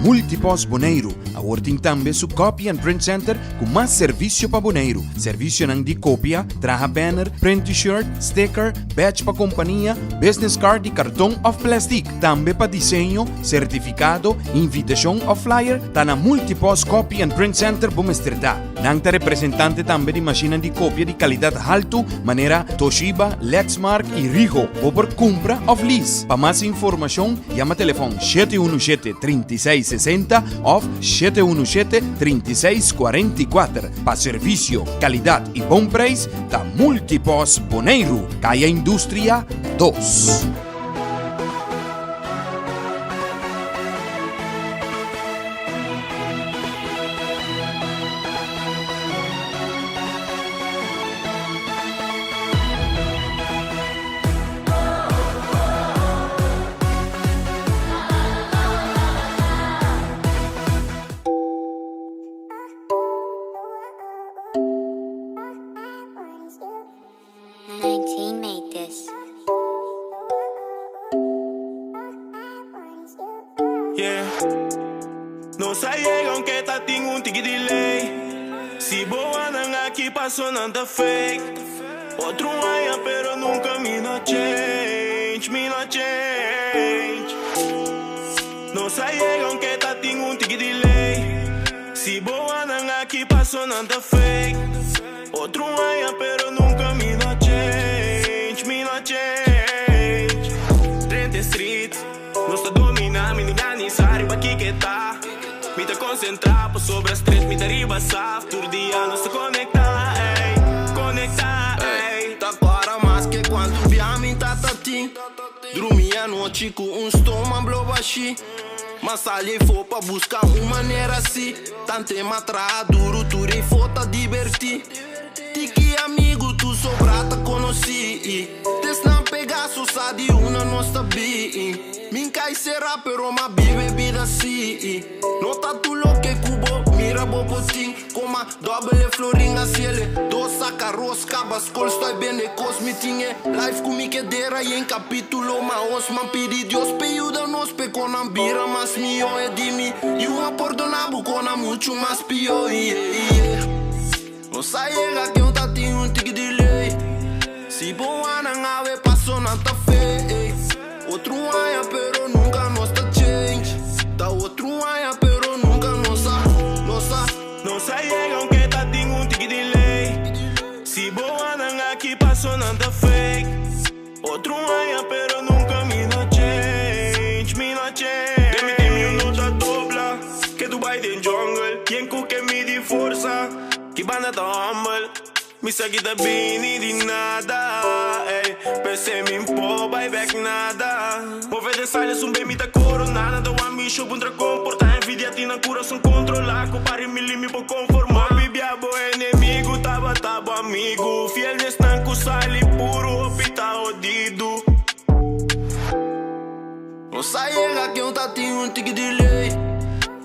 Speaker 1: Multipost Boneiru awor tin tambe su Copy and Print Center ku mas servisio pa Boneiru. Servisionan di kopia, traha banner, print t-shirt, sticker, badge pa kompania, business card di karton òf plèstik. Tambe pa diseño, sertifikado, invitashon òf flyer, ta na Multipost Copy and Print Center bo mester ta. Nan ta representante tambe di mashinnan di kopia di kalidat haltu manera Toshiba, Lexmark i Ricoh. Bo por kumpra òf lease. Pa mas informashon yama telefòn 717 36 60 òf 717 36 44. Pa servisio, kalidat i bon preis ta Multipos Boneiru, Kaya Industria 2.
Speaker 10: Yeah. Nos a yega aunke ta tin un tiki delay. Si bo andan aki paso nan ta fake. Otro aña pero nunca mi no change, mi no change. Nos a yega aunke ta tin un tiki delay. Si bo andan aki paso nan ta fake. Otro aña pero nunca mi no change, mi no change. Drenta street, nos ta domina, mi ni ni sa riba kiko ta. Mi ta konsentrá pasobra street, mi ta riba saf. Tur dia nos ta konektá, ey, konektá, ey.
Speaker 11: Ta para mas ke kuantu bia mi ta tatin. Drumi anochi ku un stoma blo bashí. Ma sali efo pa buska un manera si. Tante ma traha duru tur efo ta dibertí. Tiki amigu tu sobra ta konosí. Tesnan Pegaso sa di una nos ta bi. Min kai será pero ma bibe bida si. No ta tur loke ku bo mira. manera bo por tin Koma dòbel e florin hasiele Dos saka ros kaba skol stoi bende kos Mi tin e life ku mi ke dera yen kapitulo Ma os man pidi Dios p'e yuda nos p'e konan bira mas mihó E di mi yu a pordona bo konan muchu mas pió ie ie Nos a yega ken ta tin un tiki delay Si bo wanan awe paso nan ta fake Otro aña pero nunca nos ta change Ta otro aña pero nunca nos a, nos a.
Speaker 10: Nos a yega aunke ta tin un tiki delay Si bo wanan aki paso nan ta fake Otro aña pero nunca mi no change, mi no change Den mi team yu no ta dobla Ke Dubai den jungle Yen ku ke midi forsa Ki banda ta humble Mi sa ki ta bini di nada ey P'esei mi por bai bek nada Move den silence un be mi ta corona Nan ta wak mi show puntra comporta Envidia tin nan curason controla Cu pari mi li mi por conforma Hopi bia bo enemigo tabata bo amigo Fiel n'esnan cu sali puro hopi ta hodido.
Speaker 11: Nos a yega ken ta tin un tiki delay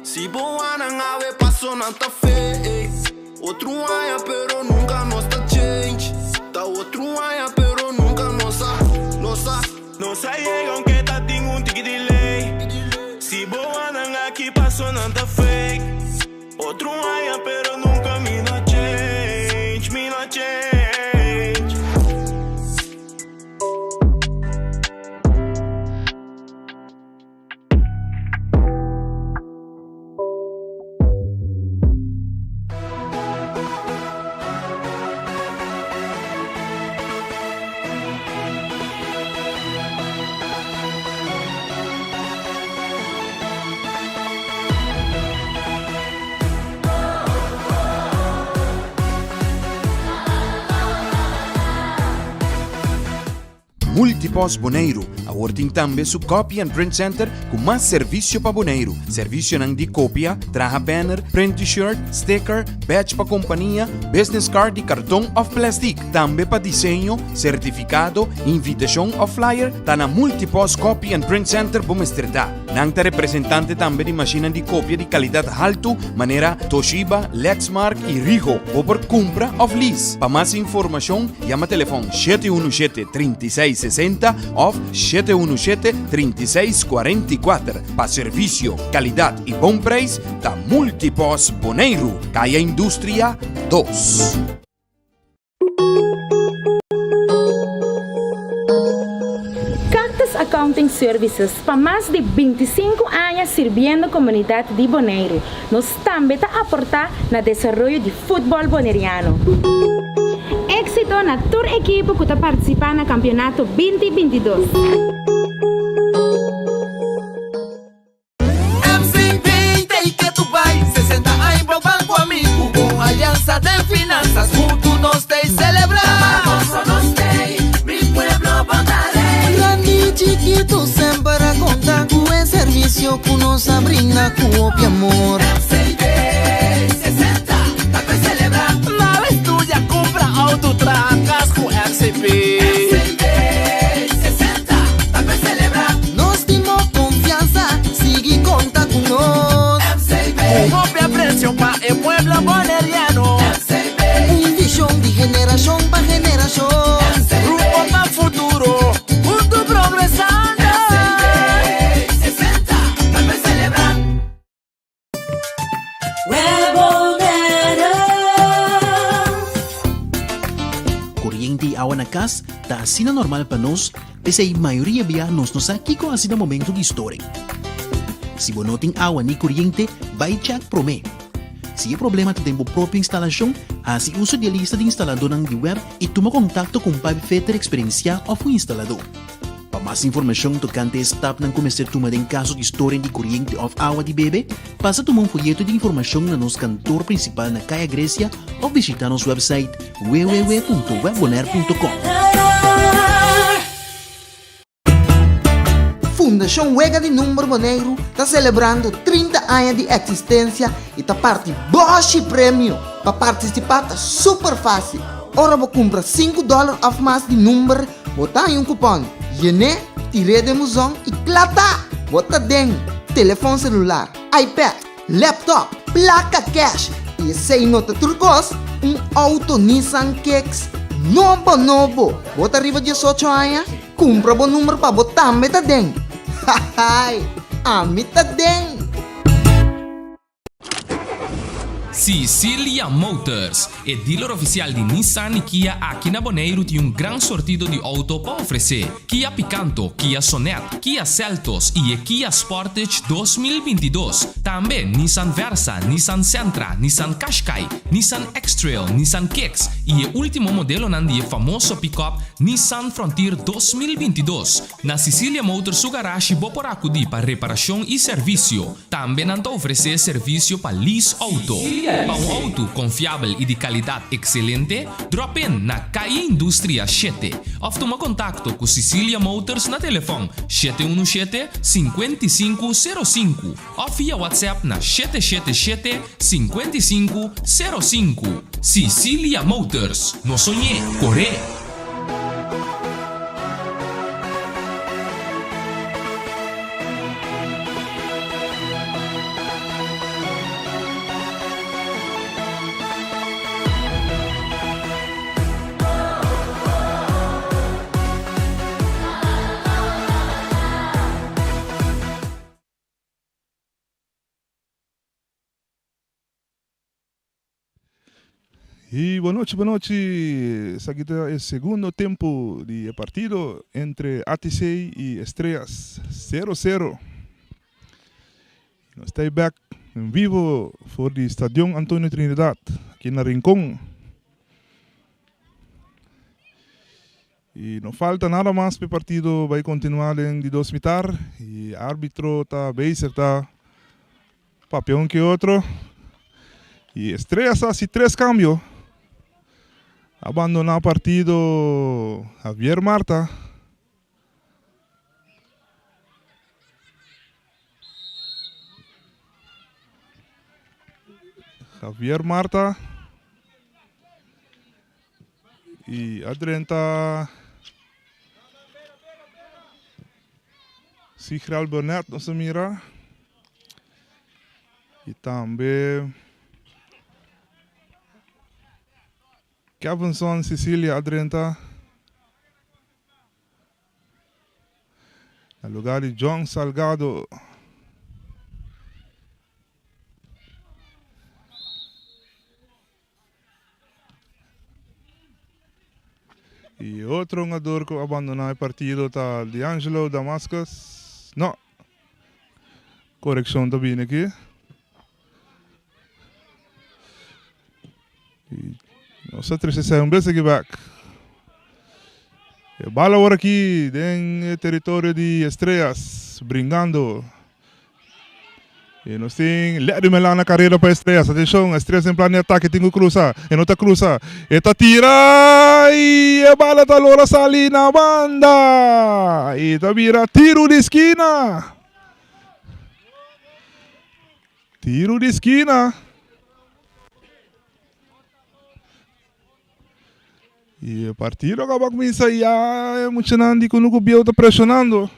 Speaker 11: Si bo wanan awe paso nan ta fake Otro aña pero nunca nos ta change Ta otro aña pero nunca nos a, nos a.
Speaker 10: Nos a yega aunke ta tin un tiki delay Si bo wanan aki paso nan ta fake Otro aña pero nunca mi no change, mi no change.
Speaker 1: Multipost Boneiru awor tin tambe su Copy and Print Center ku mas servisio pa Boneiru. Servisionan di kopia, traha banner, print T-shirt, sticker, badge pa kompania, business card di karton òf plèstik. Tambe pa diseño, sertifikado, invitashon òf flyer, ta na Multipost Copy and Print Center bo mester ta. Nan ta representante tambe di mashinnan di kopia di kalidat haltu manera Toshiba, Lexmark i Ricoh. Bo por kumpra òf lease. Pa mas informashon yama telefòn 717 36 60 òf 717 36 44. Pa servisio, kalidat i bon preis ta Multipos Boneiru, Kaya Industria dos.
Speaker 2: Cactus Accounting Services pa mas di 25 aña sirbiendo komunidat di Boneiru. Nos tambe ta aportá na desaroyo di futbòl boneriano. Éksito na tur ekipo ku ta partisipá na kampionato 20 22.
Speaker 3: MCB ta ke tu bai 60 aña bo ban ku ami Ku un aliansa den finansas Huntu nos ta selebrá Goso nos tei, mi pueblo bo ta rei
Speaker 4: Grandi i chikitu semper a konta ku e servisio ku nos a brinda ku hopi amor.
Speaker 3: MCB 60 ta pa selebrá.
Speaker 5: Nada estudia, kumpra outo, traha kas ku MCB.
Speaker 3: MCB 60 ta pa selebrá.
Speaker 4: Nos tin bo confianza, sigui conta cu nos.
Speaker 3: MCB.
Speaker 5: Cu hopi aprecio pa e pueblo boneriano.
Speaker 3: MCB.
Speaker 4: Un vision di generacion pa generacion.
Speaker 3: MCB.
Speaker 5: Rumbo pa futuro, hunto progresando.
Speaker 3: MCB 60 ta pa celebra.
Speaker 7: Koriente i awa na kas ta asina normal pa nos, p'esei mayoria bia nos no sa kiko hasi na momentu di storing. Si bo no tin awa ni koriente, bai chèk promé. Si e problema ta den bo propio instalashon, hasi uso di e lista di instaladónan di wèb i tuma kontakto ku un pipefitter eksperensiá òf un instaladó. Pa mas informashon tokante e stapnan ku mester tuma den kaso di storing di koriente òf awa di bebe, pasa tuma un foyeto di informashon na nos kantor prinsipal na Kaya Grecia òf bishitá nos wèpsait www.webbonaire.com.
Speaker 4: Fundashon Wega di Number Boneiru ta selebrando 30 aña di eksistensia i ta parti bòshi premio! Pa partisipá ta super fásil, ora bo kumpra sinku dòler òf mas di number, Bo ta haña un kupòn, yen'é, tir'é den buzon i kla ta! Bo ta den telefòn selular, iPad, laptop. Plaka kèsh! I esei no ta tur kos, un outo Nissan Kicks nobo nobo! Bo ta riba diesocho aña? Kumpra bo number pa bo tambe ta den! Hahaai! Ami ta den!
Speaker 8: Sicilia Motors, e dealer oficial di Nissan y Kia aki na Boneiru tin un gran sortido di auto pa ofrece. Kia Picanto, Kia Sonet, Kia Seltos y e Kia Sportage 2022. Tambe Nissan Versa, Nissan Sentra, Nissan Qashqai, Nissan X-Trail, Nissan Kicks y e ultimo modelonan di e famoso pick-up Nissan Frontier 2022. Na Sicilia Motors su garashi bo por acudi pa reparacion y servicio. Tambe nan ta ofresé servisio pa lease outo. Pa un outo konfiabel i di kalidat ekselente, drop in na Calle Industria shete òf tuma kontakto ku Sicilia Motors na telefòn 717 55 05 òf via WhatsApp na 777 55 05. Sicilia Motors, no soñ'é, kor'é!
Speaker 9: Y bon nochi, bon nochi. Esaki ta e segundo tempo di e partido entre ATC y Estrellas 0 cero. Nos ta back en vivo for di Stadion Antonio Trinidad, aki na Rincon. Y no falta nada mas pa e partido bay continua den di dos mitar y arbitro ta bezig ta papia un ke otro y Estrellas a haci tres cambio. A bandona partido Javier Marta. Javier Marta. Y a drenta Sigral Burnett nos a mira. Y tambe Kevinson Cecilia a drenta. Na lugar di John Salgado. Y otro hungador cu a bandona e partido ta D'Angelo Damascus. No. Coreccion ta bini aki. Y nos a trece esey un bes aki bek. E bal awor aki den e territorio di Estrellas, bringando. Y nos tin Larry Melan na carrera pa Estrellas. Atencion, Estrellas den plan di ataque, tin cu cruza. E no ta cruza. E ta tira y e bala ta logra sali na banda. Y ta bira tiro di skina. Tiro di skina. Y e partido acaba cuminsa ya e muchanan di Cunucu Bieu ta presionando.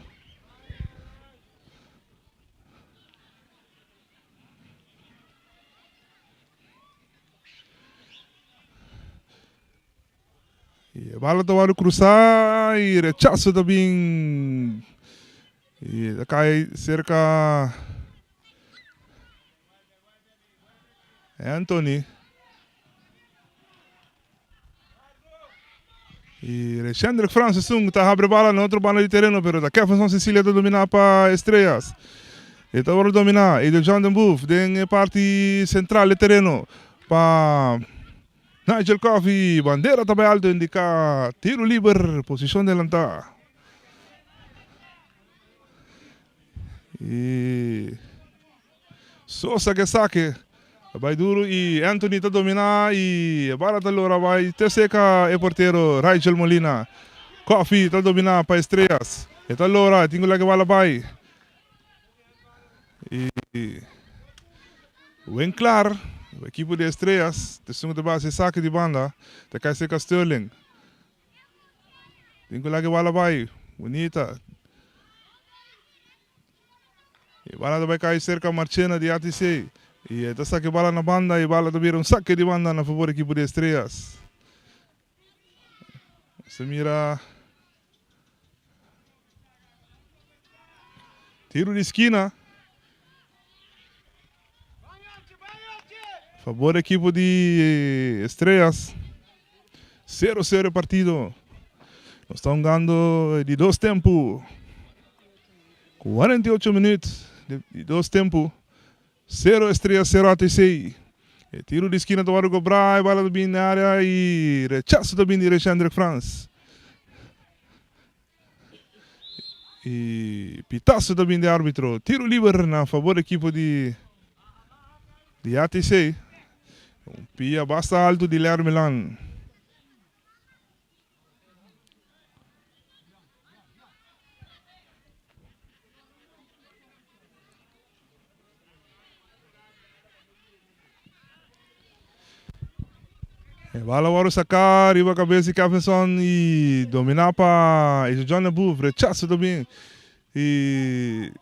Speaker 9: Y e bala ta wòrdu krusá y rechaso ta bin y ta kai serka Anthony. Y Reshendrick Francis un ta habre bala na otro banda di tereno, pero ta Kevinson Cecilia ta domina pa Estrellas. E ta wòrdu domina Edel John den Boef den e parti sentral di tereno pa Nigel Coffey. Bandera ta bai alto indica tiro liber, posishon delantá. Y Sosa ke sake ta bai duru y Anthony ta domina y e bala ta lora bai te seca e portero Rigel Molina. Coffee ta domina pa Estrellas. E ta lora, e tin cu laga e bala bai. Y Winklar, ekipo di Estrellas, ta esun cu ta basa e sake di banda, ta cay seca Sterling. Tin cu laga e bala bai. Bunita. E bala ta bai kai serka Marchena di ATC. I e ta saka e bala na banda i bala ta bira un sake di banda na fabor ekipo di Estrellas. Nos ta mira tiru di skina. Fabor ekipo di Estrellas. Sero sero e partido. Nos ta hungando di dos tempu. 48 minuut di dos tempu. Sero Estrellas sero ATC. E tiru di skina ta wòrdu kobrá, e bala ta bini den área i rechaso ta bini di Reshendrick Frans. I pitaso ta bini di árbitro. Tiru liber na fabor di ekipo di di ATC. Un pia basta altu di Ler Milan. E bala wòrdu saká riba kabes di Kevinson i dominá pa John de Boef. Rechaso ta bin i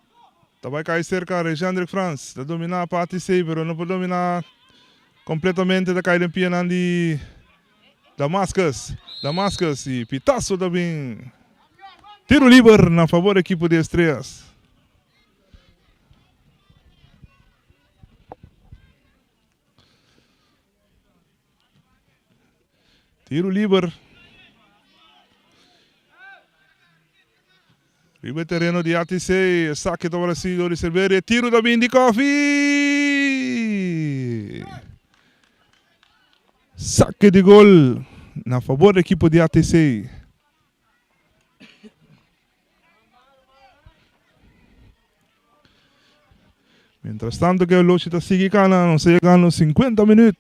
Speaker 9: ta bai kai serka Rejendrick Frans. Ta dominá pa ATC pero no por dominá kompletamente ta kai den pianan di Damascus. Damascus i pitaso ta bin. Tiro liber na fabor ekipo di Estrellas. Tiro liber. Riba e tereno di ATC, esaki tabata sido di Silverio. E tiro ta bin di Koffie. Sake di gol na fabor di ekipo di ATC. Mientras tanto ku e lochi ta sigui kana, nos ta yegando 50 minuut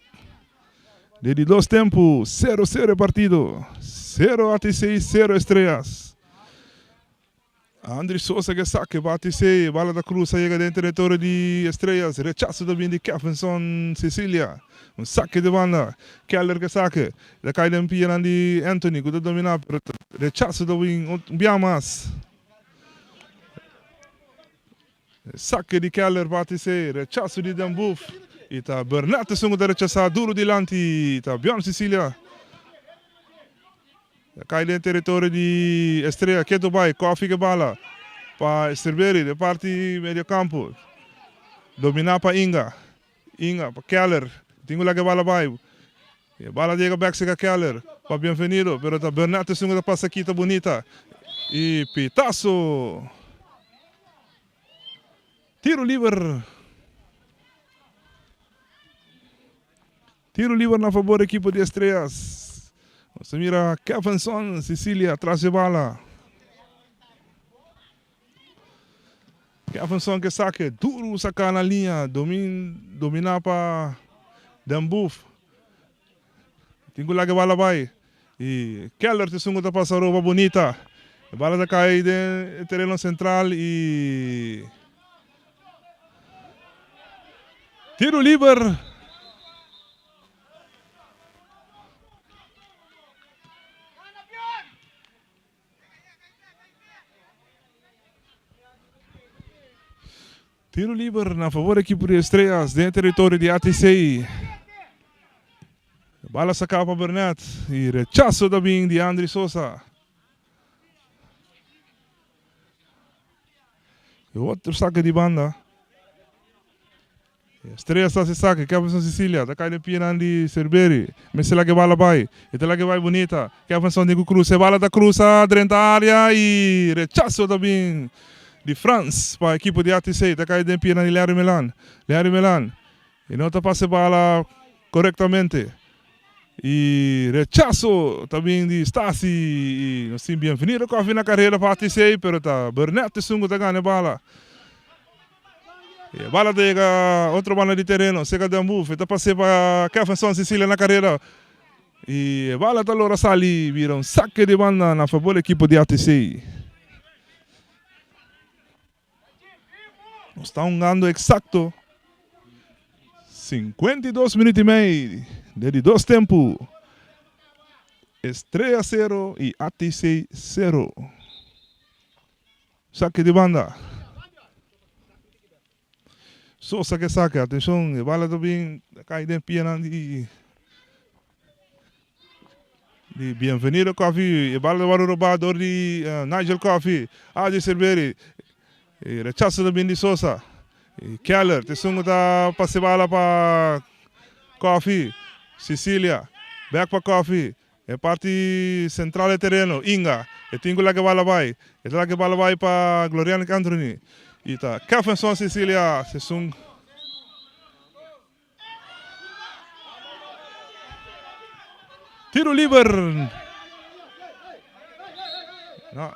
Speaker 9: di di dos tempu, 0 0 e partido, 0 ATC, 0 Estrellas. Andry Sosa ke sake pa ATC, bala ta krusa yega den teritorio di Estrellas, rechaso ta bin di Kevinson Cecilia, un sake di banda, Keller ke sake, ta kai den pianan di Anthony ku ta domina pero rechaso ta bin un bia mas. Sake di Keller pa ATC, rechaso di Den Boef y ta Bernat esun ku ta rechasa duro dilanti ta Bjorn Cecilia. Ta kai den teritorio di Estrella ketu bai Koffie ke bala pa Esterberry den parti medio kampo domina pa Inga Inga pa Keller tin ku laga e bala bai e bala yega bek seka Keller pa Bienvenido pero ta Bernat esun ku ta pasa kita bunita y pitaso. Tiro liber. Tiro liber na fabor ekipo di Estrellas. Nos ta mira Kevinson Cecilia tras e bala. Kevinson ke sake duru saka na liña domin domina pa Den Boef. Tin ku laga e bala bai. I Keller ta esun ku ta pasa roba bunita. E bala ta kai den e tereno sentral i tiru liber. Tiro liber na favor ekipo di Estrellas den e teritorio di ATC. Bala saká pa Burnett i rechaso ta bin di Andry Sosa. E otro sake di banda. Estrellas ta hasi sake, Kevinson Cecilia ta kai den pianan di Cerberi. Mester laga e bala bai. E ta laga e bai bunita. Kevinson tin ku krusa. E bala ta krusa drenta area i rechaso ta bin di Frans pa ekipo di ATC. Ta kai den pianan di Larry Melan. Larry Melan e no ta pasa e bala korektamente. I rechaso ta bin di Stasi i nos tin Bienvenido Koffie na karera pa ATC pero ta Burnett esun ku ta gana e bala. E bala ta yega otro banda di tereno, serka Den Boef. E ta pas'é pa Kevinson Cecilia na karera. I e bala ta lora sali bira un sake di banda na fabor di ekipo di ATC. Nos ta hungando eksakto 52 minuut i mei den di dos tempu. Estrella sero i ATC sero. Saki di banda. Sosa ke sake, atenshon, e bala ta bin kai den pianan di di Bienvenido Coffee. E bala ta wòrdu robá dor di Nigel Coffee. Adri Silveri, e rechaso ta bin di Sosa. E Keller ta esun ku ta pasa e bala pa Coffee. Cecilia, bèk pa Coffee. E parti sentral e tereno, Inga, e tin ku laga e bala bai. E ta laga e bala bai pa Glorianic Anthony. I ta Kefenson Cecilia esun. Tiro liber. No.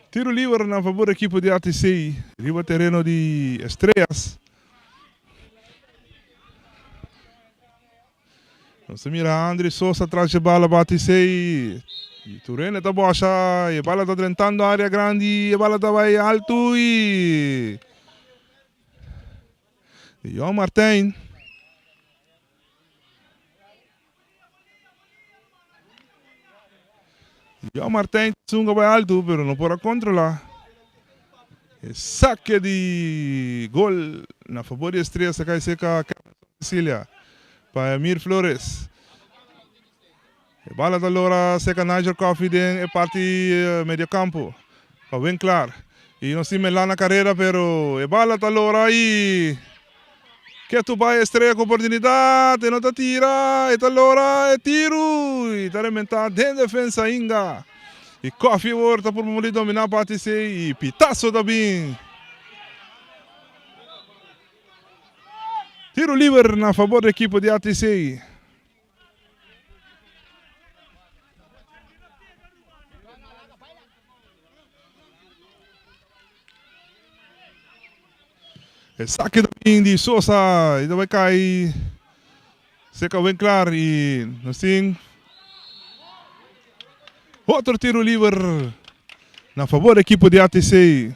Speaker 9: Tiro liber na fabor ekipo di ATC riba tereno di Estrellas. Nos ta mira Andri Sosa tras dje bala pa ATC. Y Turene ta bosha y e bala ta drentando area grandi y e bala ta bay alto y Johan Martijn. Johan Martijn sunga bai alto pero no por a controla. E saque di gol na favor di Estrellas a kai cerca Cecilia pa Emir Flores. E bala ta lora cerca Nigel Coffee den e parti medio campo pa Winklar. Y nos tin Melana Carrera pero e bala ta lora y Ketu bai Estrella ku oportunidat, e no ta tira, e ta lora e tiru y ta rementa den defensa ainda. Y Coffee awor ta purba muri domina parti esey y pitazo ta bin. Tiro liber na fabor di ekipo di ATC. E sake ta bin di Sosa y ta bai kai cerca Winklar y nos tin otro tiro liber na favor di ekipo di ATC.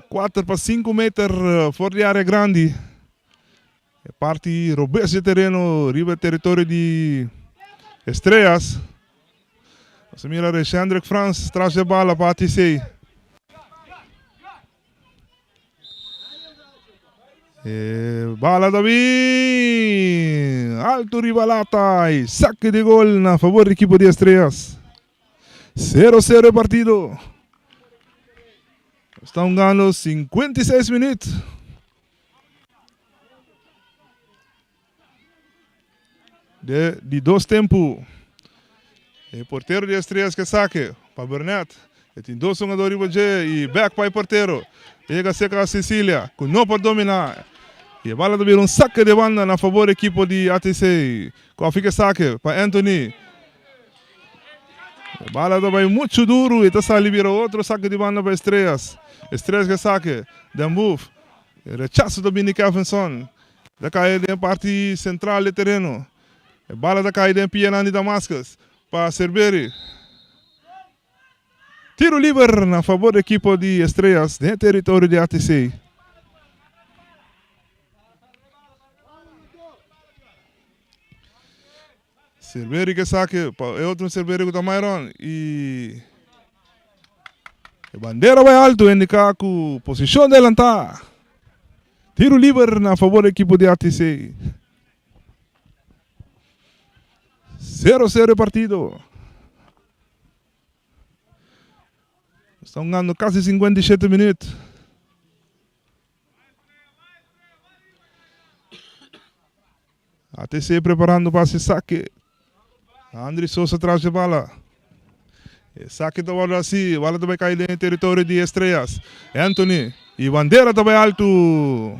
Speaker 9: Kuater pa sinku meter for di area grandi. E parti robes di tereno riba e teritorio di Estrellas. Nos a mira Reshendrick Frans tras di e bala pa ATC. E bala ta bin alto riba lata y saque di gol na favor di ekipo di Estrellas. Sero sero e partido. Nos ta hungando 56 minuut. De di dos tempu. E portero di Estrellas ke sake pa Burnett. E tin dos hungador riba dje y back pa e portero. Yega cerca Cecilia cu no por domina. Y e bala ta bira un sake de banda na favor ekipo di ATC. Koffie ke sake pa Anthony. E bala ta bai muchu duru y ta sali bira otro sake di banda pa Estrellas. Estrellas ke sake. Den Boef. E rechaso ta bini Kevinson. Ta kai den parti sentral di tereno. E bala ta kai den pianan di Damascus pa Cerveri. Tiro liber na fabor di ekipo di Estrellas den e teritorio di ATC. Cerveri ke sake pa e otro Cerveri ku ta Myron i e bandera bai alto indiká ku posishon delantá. Tiro liber na fabor di ekipo di ATC. Sero sero e partido. Sta hungando kasi 57 minuut. ATC preparando pa hasi sake. Andri Sosa tras e bala. E sake ta wòrdu hasi. Bala ta bai kai den e teritorio di Estrellas. Anthony i bandera ta bai altu.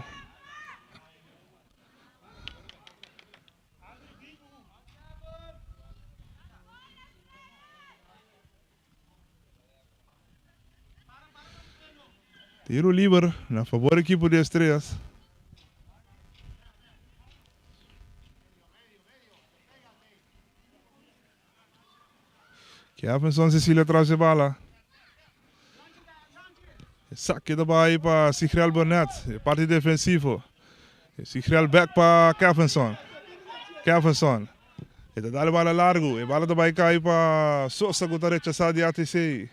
Speaker 9: Tiro liber na favor ekipo di Estrellas. Kevinson Cecilia tras e bala. Esaki ta bai pa Sigrel Burnett, e parti defensivo. Sigrel bek pa Kevinson. Kevinson. E ta dal e bala largu. E bala ta bai kai pa Sosa ku ta rechasá di ATC.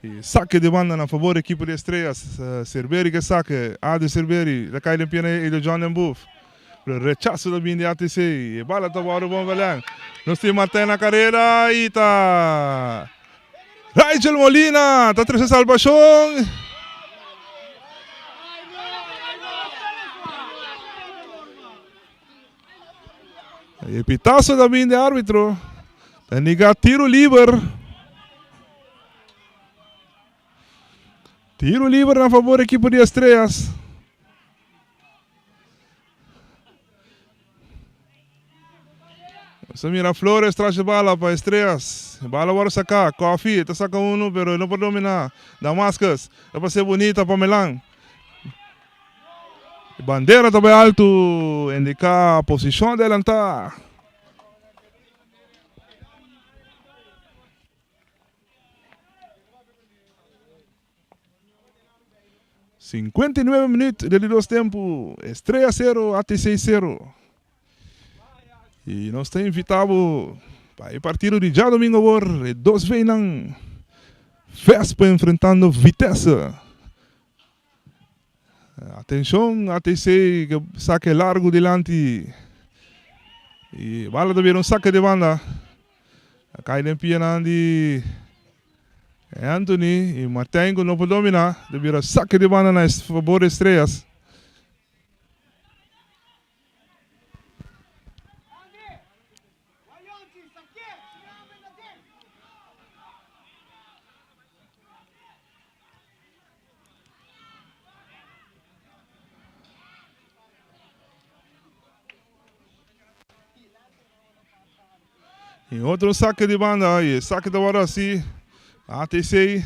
Speaker 9: E sake di banda na fabor ekipo di Estrellas. Cerveri ke sake. Adri Cerveri ta kai den pia na e John den Boef. Pero rechaso ta bin di ATC. E bala ta wòrdu bon Belen. Nos tin Martijn na kareda i ta Rigel Molina ta trese salbashon. E pitazo ta bin di arbitro. Ta indica tiro liber. Tiro liber na favor equipo di Estrellas. Nos ta mira Flores tras e bala pa Estrellas. E bala wòrdu saká. Coffee ta saka unu pero e no por dominá. Damascus ta pas'é bunita pa Melan. E bandera ta bai altu indiká posishon adelantá. 59 minuut di dos tempu. Estrella 0, ATC 0. I nos ta invitá bo pa e partido di djadomingo awor, e dos veinan Vespa enfrentando Vitesse. Atenshon ATC ke sake largu dilanti. I bala ta bira un sake di banda. A kai den pianan di Anthony i Martijn ku no por dominá. Ta bira sake di banda na fabor di Estrellas. Y otro saque di banda y e saque ta worde haci ATC.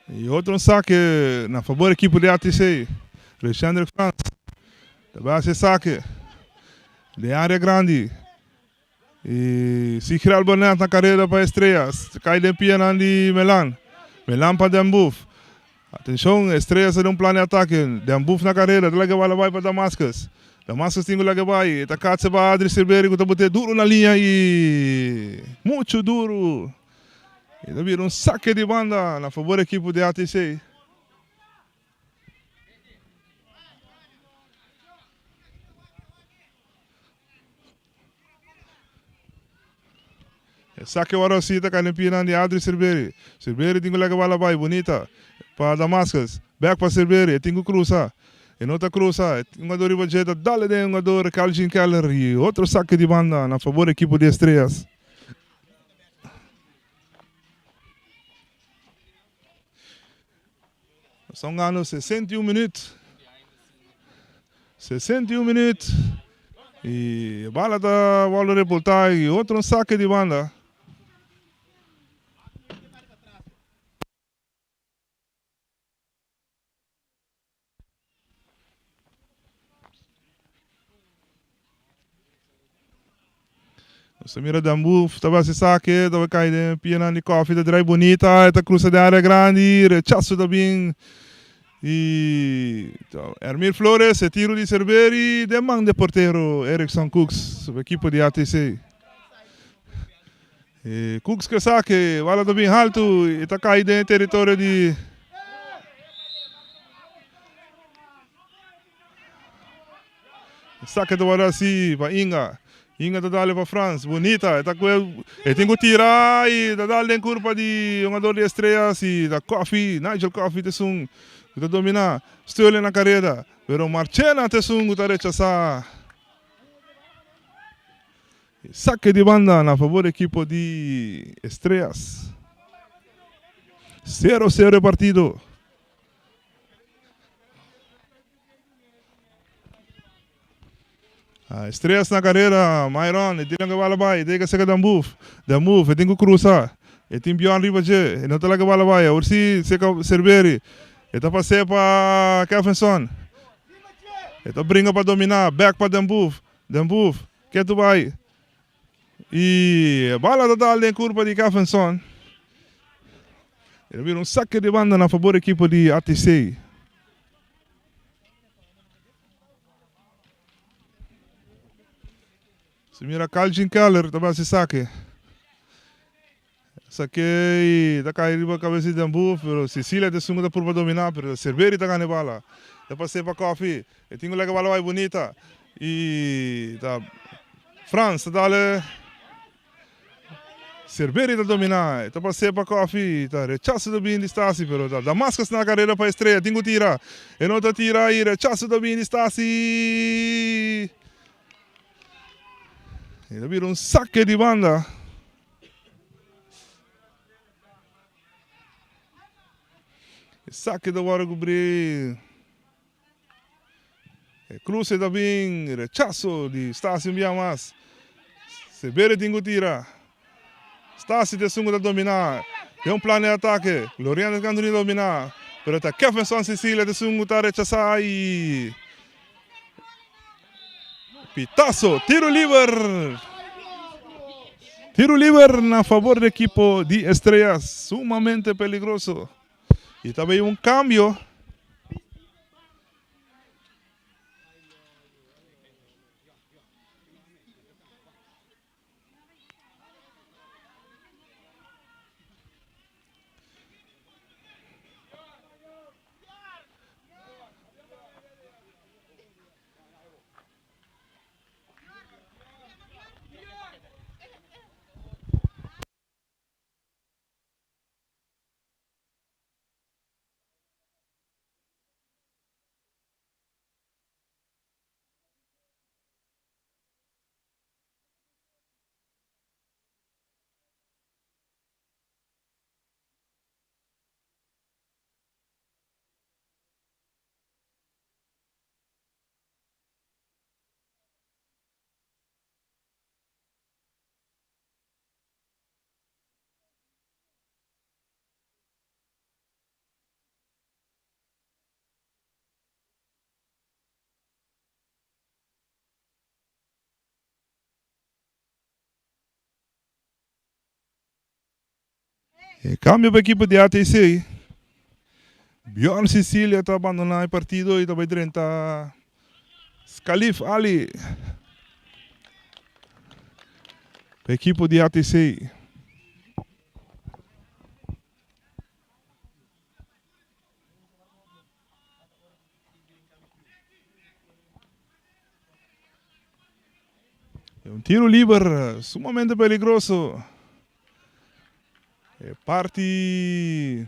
Speaker 9: Y otro saque na favor equipo di ATC. Reshendrick Frans ta bay haci e saque den area grandi. Y Sigrel Burnett na careda pa Estrellas. Ta cay den pianan di Melan. Melan pa Den Boef. Atencion, Estrellas ta den un plan di atake. Den Boef na careda. Ta laga bala bay pa Damascus. Damascus tin cu laga bay. E ta catse pa Adri Silverio cu ta bot'e duro na liña y mucho duro. E ta bira un saque di banda na favor ekipo di ATC. Esaki ora si ta kai den pianan di Adri Silveri. Silveri tin ku laga bala bai bunita pa Damascus. Bek pa Silveri, e tin ku krusa. E no ta krusa. E hungador riba dje ta dale den e hungador Calvin Keller i otro sake di banda na fabor ekipo di Estrellas. Nos ta hungando 61 minuut. 61 minuut. Y e bala ta wordo reporta y otro saque di banda. Nos ta mira Dambuf ta basi sake, ta kai den pianan di kofi, ta drai bunita, e ta krusa den area grandi, rechaso ta bin i Ermir Flores e tiro di Cerveri den man di portero Erickson Cooks, su ekipo di ATC. E Cooks ke sake, bala ta bin haltu i ta kai den e teritorio di Sake ta wòrdu hasi pa Inga. Inga ta dale pa Frans. Bunita. E ta kue e tin ku tira i ta dal den kurpa di hungador di Estrellas i ta Koffie, Nigel Koffie ta esun ku ta dominá. Sterling na kareda, pero Marchena ta esun ku ta rechasá. Sake di banda na fabor ekipo di Estrellas. Sero sero e partido. Estrellas na carrera, Myron, e tin ke bala bai, e tin ke seka Dan Boef, Dan Boef, e tin ku cruza, e tin Bjorn riba dje, e no ta laga bala bai, awor si seka Cerveri, e ta pas'é pa Kevinson, e ta bringa pa domina, bek pa Dan Boef, Dan Boef, ke tu bai. I bala ta dal den kurpa di Kevinson. E ta bira un sake di banda na fabor ekipo di ATC. Si mira Calvin Keller ta basi sake. Sake i ta kai riba kabes di Den Boer, pero Cecilia ta esun ku ta purba dominá, pero Cerveri ta gana e bala. Ta pas'é pa Koffie, e tin ku laga e bala bai bunita i ta Frans ta dal Cerveri ta dominá, e ta pas'é pa Koffie, ta rechaso ta bin di Stasi, pero ta Damascus na karera pa Estrella, tin ku tira, e no ta tira i rechaso ta bin di Stasi. E ta bira un sake di banda. E sake ta wòrdu kubrí. E kruse ta bin rechaso di Stasi un bia mas. Severo tin ku tira. Stasi ta esun ku ta dominá. Den un plan di atake, Loriano Cantoni dominá, pero ta Kefenson Cecilia ta esun ku ta rechasá i pitaso, tiro liber! Tiro liber na fabor di ekipo di Estrellas, sumamente peligroso. I ta bay un kambio. E cambio pa ekipo di ATC. Bjorn Cecilia ta abandona e partido y ta bay drenta Scalif Ali pa ekipo di ATC. E un tiro liber sumamente peligroso. E parti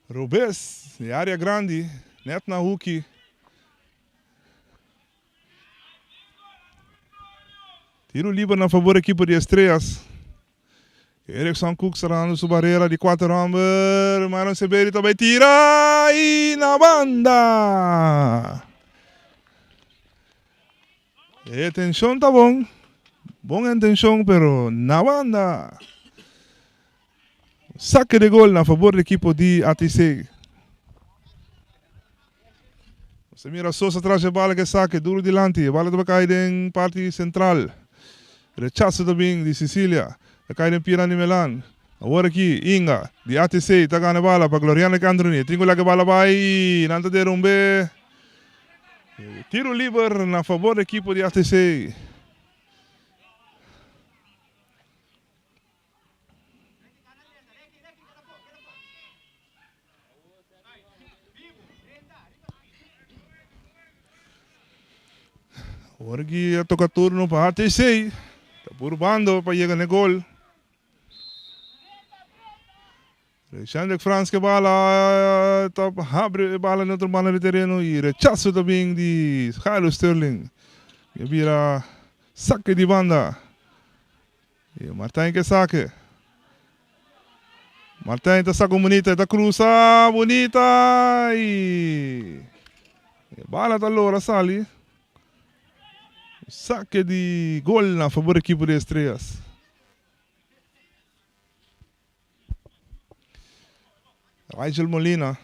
Speaker 9: robes di area grandi, net na huki. Tiro liber na favor ekipo di Estrellas. Erickson Cook cerrando su barrera di cuater homber. Myron Severi ta bay tira y na banda. E tension ta bon. Bon intention pero na banda. Saque de gol na favor di equipo di ATC. Você mira Sosa tras e bala ke saque duro dilanti. E bala ta cai den parti central. Rechazo ta bin di Cecilia. Ta cai den pia di Melan. Awor aki Inga di ATC ta gana e bala pa Gloriana Candroni. Tin cu laga e bala bay. Nan ta derumbe. Tiro liber na favor di equipo di ATC. Awor aki a toca turno pa ATC. Ta purbando pa yega n'e gol. Shendrick Frans ke bala ta habri e bala na otro banda di tereno y rechazo ta bin di Jairo Sterling. E bira sake di banda. Y Martijn ke sake. Martijn ta saka un bunita, e ta cruza bunita y e bala ta logra sali. Sake di gol na favor ekipo di Estrellas. Rigel Molina.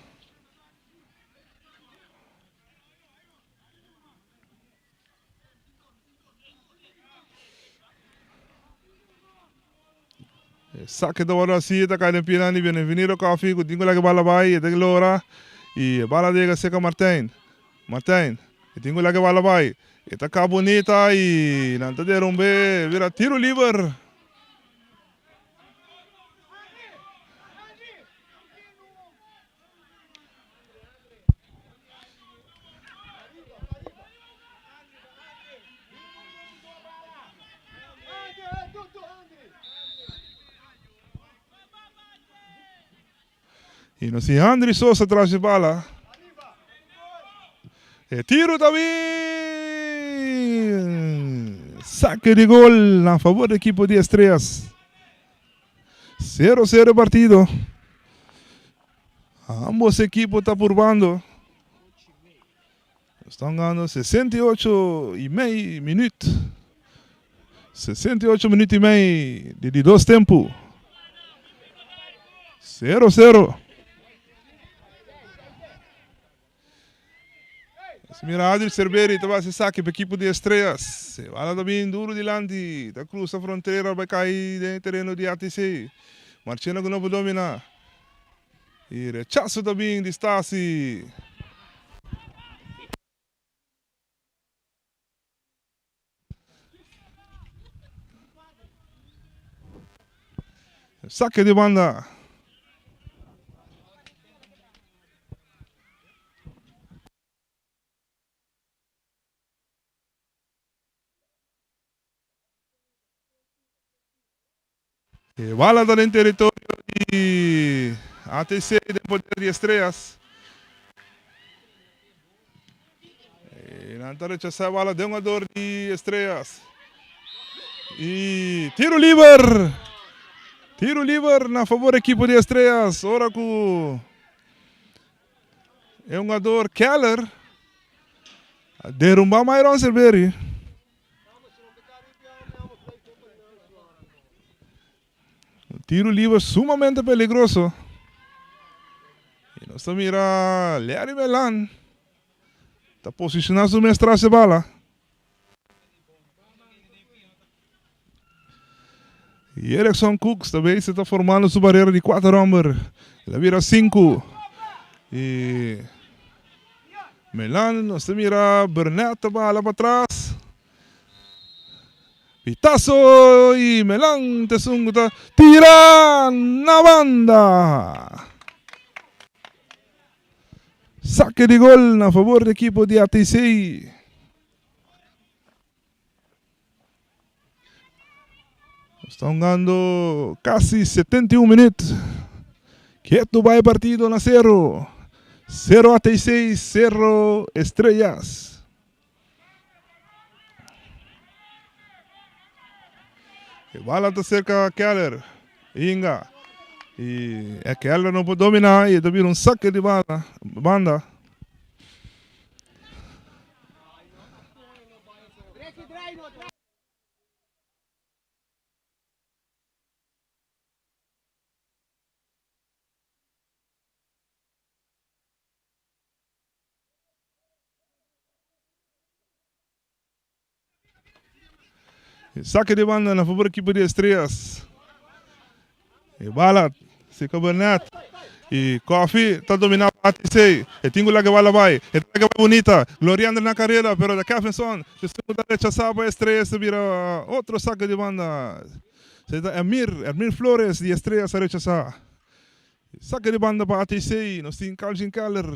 Speaker 9: Esaki ta wòrdu hasi, ta kai den pianan di Bienvenido Coffee ku tin ku laga e bala bai, e ta lora i e bala ta yega serka Martijn. Martijn, e tin ku laga e bala bai, e ta ka bunita i nan ta derumb'é, bira tiro liber. Y nos tin Andri Sosa tras di bala. E tiro ta bin! Saque di gol na favor di equipo di Estrellas. Sero sero e partido. Ambos equipo ta purbando. Están jugando 68 y mei minuut. 68 minuut y mei di di dos tempo. 0-0. Mira Adri Cerveri ta base saque pa equipo di Estrellas. E bala ta bin duro dilanti. Ta cruza frontera bai cai den tereno di ATC. Marchena cu no por domina. Y rechazo ta bin di Stasi. Saque di banda. E bala ta den teritorio di ATC den poder di Estrellas. E nan ta rechasa e bala den jugador di Estrellas. Y tiro liber. Tiro liber na favor equipo di Estrellas. Ora cu e jugador Keller a derumba Myron Silveri. Un tiro liber sumamente peligroso. Y nos ta mira Larry Melan ta posiciona su mes tras e bala. Y Erickson Cooks ta bezig ta formando su barrera di cuatro homber. El a bira cinco. Y Melan, nos ta mira Burnett ta bala pa tras. Pitazo y Melan ta esun cu ta tira na banda. Saque di gol na favor di equipo di ATC. Nos ta hungando casi 71 minuut. Ketu bai partido na Cerro. Cerro ATC, Cerro Estrellas. E bala ta cerca Keller. Inga. Y e Keller no por domina y ta bira un saque di bala, banda. Saque de banda na favor equipo de Estrellas. E bala seca Burnett. E Coffee ta domina ATC. E tin cu laga bala bay. E ta laga bay bonita. Gloriandre na carrera pero ta Kevinson. Esun ta rechasa pa Estrellas ta bira otro saque de banda. Se ta Emir, Emir Flores di Estrellas a rechasa. Saque de banda pa ATC. Nos tin Calvin Keller.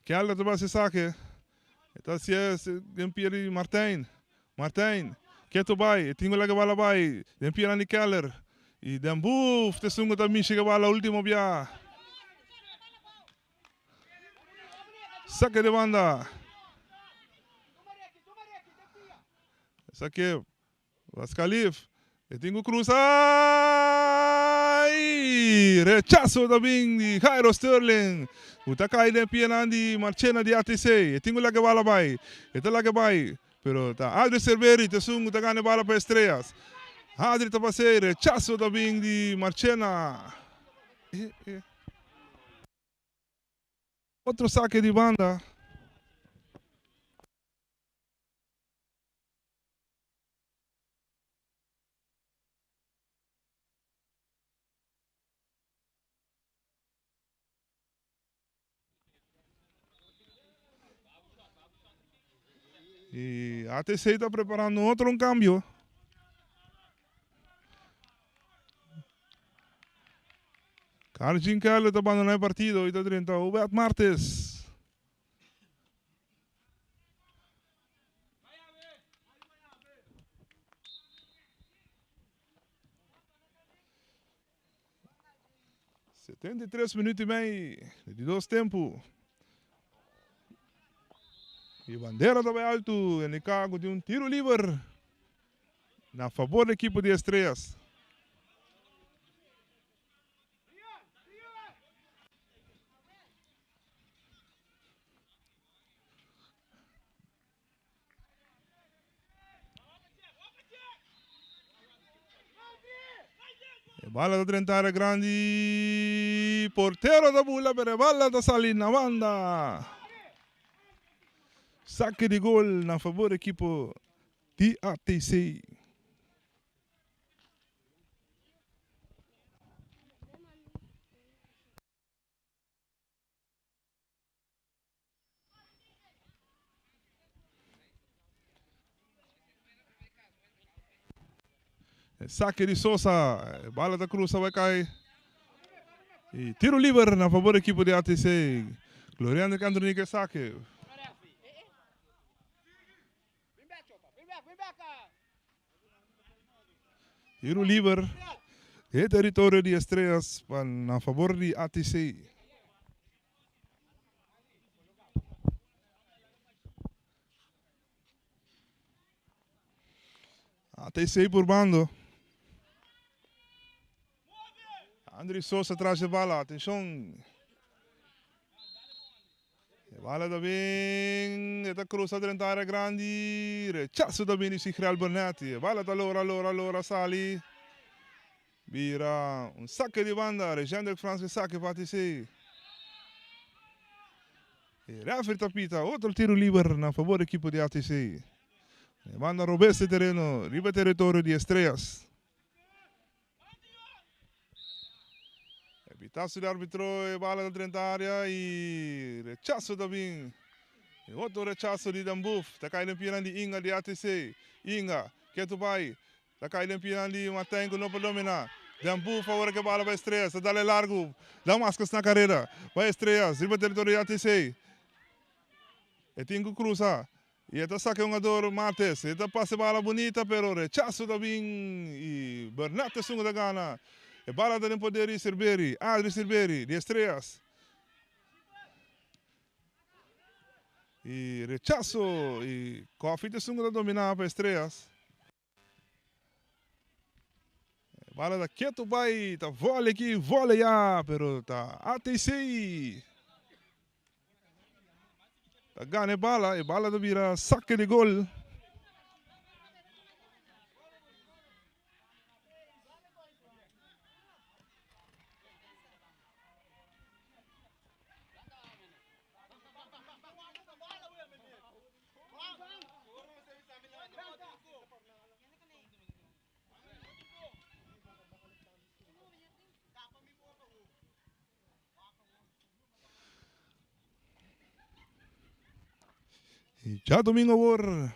Speaker 9: Keller ta basi sake. E ta hacié den pia di Martijn. Martijn, keto bai. E tin ku laga bala bai den pianan di Keller. I den buf ta esun ku ta mishi ku e bala ultimo bia. Sake di banda. Sake Vascalif, e tin cu cruza y rechazo ta bin di Jairo Sterling cu ta cay den pianan di Marchena di ATC. E tin cu laga e bala bay, e ta laga bay, pero ta Adri Cerveri ta esun cu ta gana e bala pa Estrellas. Adri ta pas'e, rechazo ta bin di Marchena. Otro sake di banda. Y ATC ta preparando otro un cambio. Carl Keller ta abandona e partido y ta drenta Obed Martes. 73 minuut y mei di dos tempo. Y bandera ta bay alto indica cu tin un tiro liber na favor di ekipo di Estrellas. E bala ta drenta área grandi. Portero ta bula, pero e bala ta sali na banda. Saque di gol na favor equipo di ATC. Saque di Sosa. Bala ta cruza bai cai. Y tiro liber na favor equipo di ATC. Gloriano Andronique saque. Tiro liber. E territorio di Estrellas na favor di ATC. ATC por bando. Andri Sosa tras de bala. Atención. E bala ta bin. E ta cruza drenta área grandi. Rechazo ta bin di Sigrel Bernetti. E bala ta lora, lora, lora, sali. Bira un saque di banda. Regendrik Frans ke saque pa ATC. E referee ta pita otro tiro liber na favor equipo di ATC. E banda robes di tereno riba territorio di Estrellas. E pitazo di arbitro e bala ta drenta area y rechazo ta bin. E otro rechazo di Dan Boef ta cay den pianan di Inga di ATC. Inga, ketu bay. Ta kai den pinan di Martijn ku no por dominá. Den Boef awor ke bala pa Estrellas. Ta dale largu. Damascus na karera. Bai Estrellas riba teritorio di ATC. E tin ku krusa. I e ta saka e hungador Martes. E ta pasa e bala bunita pero rechaso ta bin i Bernat esun ku ta gana. E bala ta den poder di Sirberi. Adri Sirberi di Estrellas. I rechaso i Koffie ta esun ku ta dominá pa Estrellas. Bala ta ketu bai, ta vole aki, vole ya, pero ta ATC ta gana e bala, e bala ta bira sake di gol. Djadomingo awor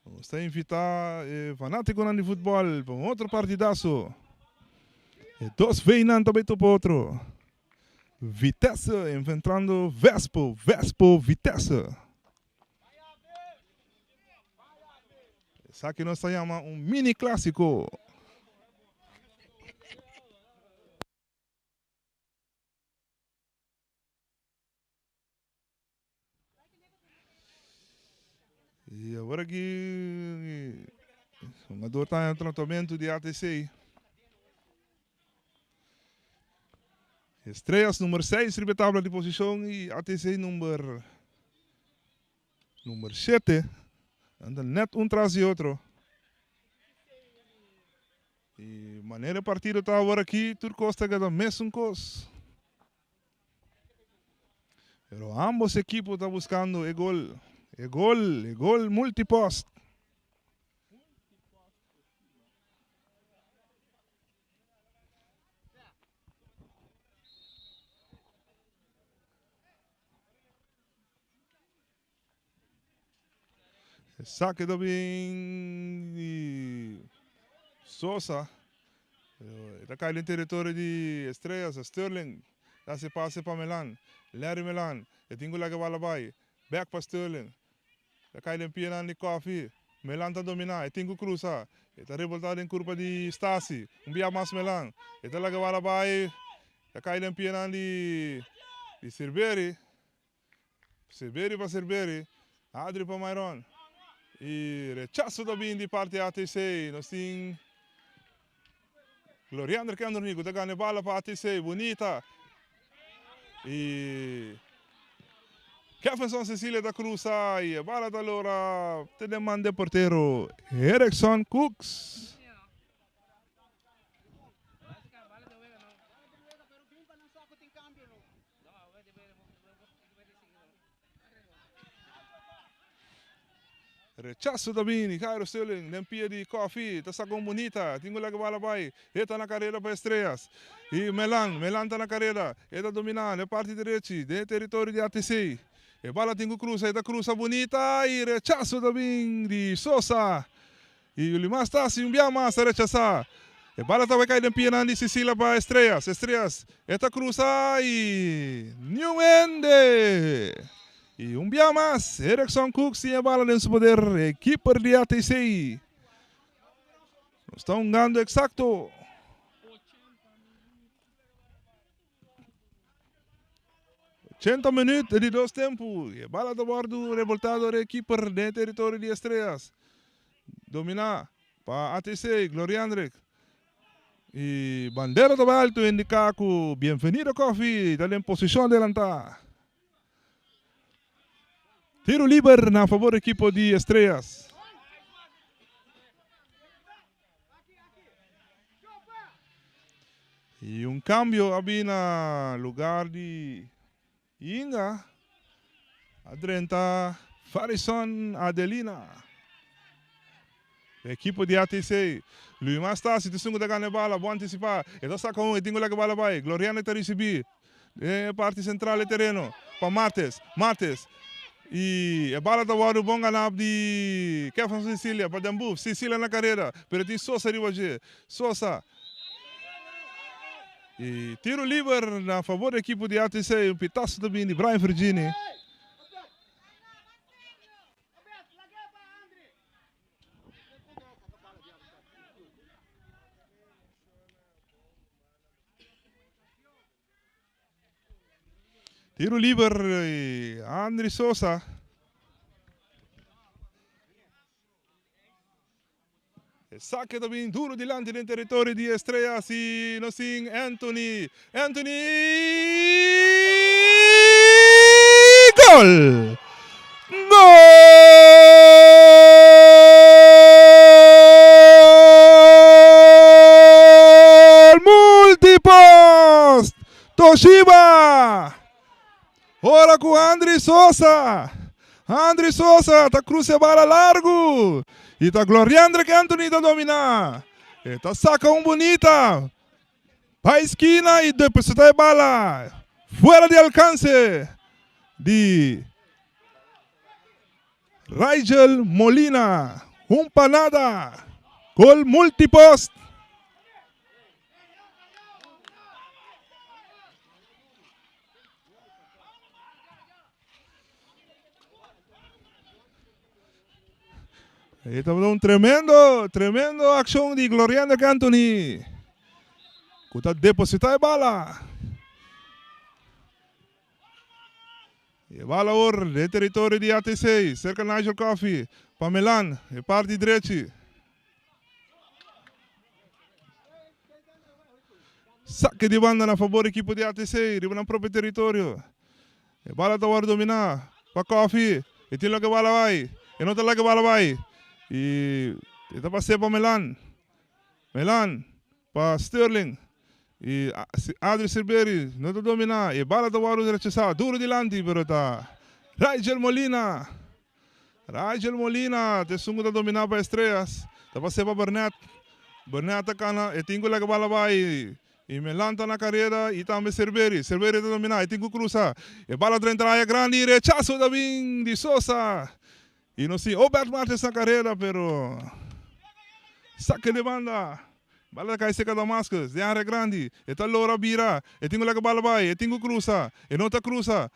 Speaker 9: nos ta invita e fanaticonan di futbol pa un otro partidazo. E dos V'nan ta bay topa otro. Vitesse enfrentando Vespo, Vespo Vitesse. Esaki nos ta yama un mini clasico. Y awor aki hungador ta en tratamiento di ATC. Estrellas number 6 riba e tabla di posicion y ATC number number 7. Nan ta net un tras di otro. Y manera e partido ta awor aki tur cos ta keda mesun cos. Pero ambos ekipo ta buskando e gol, e gol, e gol multipost. Esaki ta bin di Sosa. E ta kai den teritorio di Estrellas. Sterling ta hasi pase pa Melan. Larry Melan. E tin ku laga bala bai. Bek pa Sterling. Ta kai den pianan di Koffie. Melan ta dominá. E tin ku krusa. E ta revoltá den kurpa di Stasi. Un bia mas Melan. E ta laga bala bai. Ta kai den pianan di Sirberi. Sirberi pa Sirberi, Adri pa Myron. Y rechazo ta bin di parti ATC. Nos tin Gloriander Kendrony cu ta gana e bala pa ATC. Bunita. Y Kevinson Cecilia ta cruza y e bala ta lora te den man den portero Erickson Cooks. Rechazo ta bini, Jairo Sterling den pia di Coffee ta saca un bunita, tin cu laga bala bay, e ta na careda pa Estrellas y Melan, Melan ta na careda, e ta domina den parti derechi den e territorio di ATC, e bala tin cu cruza, e ta cruza bunita y rechazo ta bin di Sosa Y Yulimar ta haci un bia mas a rechasa. E bala ta bai cay den pianan di Cecilia pa Estrellas. Estrellas e ta cruza y niun hende. Y un bia mas Erickson Cooks tin e bala den su poder. E keeper di ATC. Nos ta hungando exacto. 80 minuut di dos tempu. E bala ta wòrdu revoltá dor e keeper den e teritorio di Estrellas. Dominá pa ATC, Gloriandrick. I bandera ta bai altu indiká ku Bienvenido Coffee ta den posishon adelantá. Tiro liber na fabor ekipo di Estrellas. Y un cambio a bin na lugar di Inga. A drenta Farison Adelina. Equipo di ATC. Luimar Stasi ta esun cu ta gana e bala. Bo anticipa. E ta saca un. E tin cu laga e bala bay. Gloriano ta ricibi. Den e parti central e tereno. Pa Martes. Martes. Y e bala ta wordo bon gana di Kevin Cecilia pa Den Boef. Cecilia na careda. Pero tin Sosa riba dje. Sosa. Y tiro liber na favor di equipo di ATC. Un pitazo ta bin di Brian Virgini. Tiro liber Andri Sosa. E saque ta bin duro dilanti den territorio di Estrellas y nos tin Anthony. Anthony! Gol! Gol! Multipost! Toshiba! Ora ku Andri Sosa. Andri Sosa ta krusa e bala largu i ta Gloriandrick Anthony ta dominá. E ta saka un bunita pa e skina i depositá e bala fuera di alkanse di Rigel Molina. Un pa nada. Gol multipost. Ahí tabata un tremendo, tremendo accion di Gloriano Cantoni. Cu ta deposita e bala. E bala awor den territorio di ATC, cerca Nigel Coffee, pa Milan, e parti drechi. Sake di banda na fabor ekipo di ATC riba nan propio teritorio. E bala ta wòrdu dominá pa Koffie. E tin loke bala bai. E no ta laga bala bai. I e ta pas'é pa Melan. Melan pa Sterling. I Adri Silberi no ta dominá. E bala ta wòrdu rechasá duru dilanti pero ta Rigel Molina. Rigel Molina ta esun ku ta dominá pa Estrellas. Ta pas'é pa Burnett. Burnett ta kana e tin ku laga bala bai i Melan ta na kareda i tambe Silberi. Silberi ta dominá e tin ku krusa. E bala drenta aya grandi rechaso ta bin di Sosa. I nos tin Obert Martes na kareda pero sake di banda. Bala ta kai serka Damascus den area grandi. E ta lora bira. E tin ku laga bala bai. E tin ku krusa. E no ta krusa.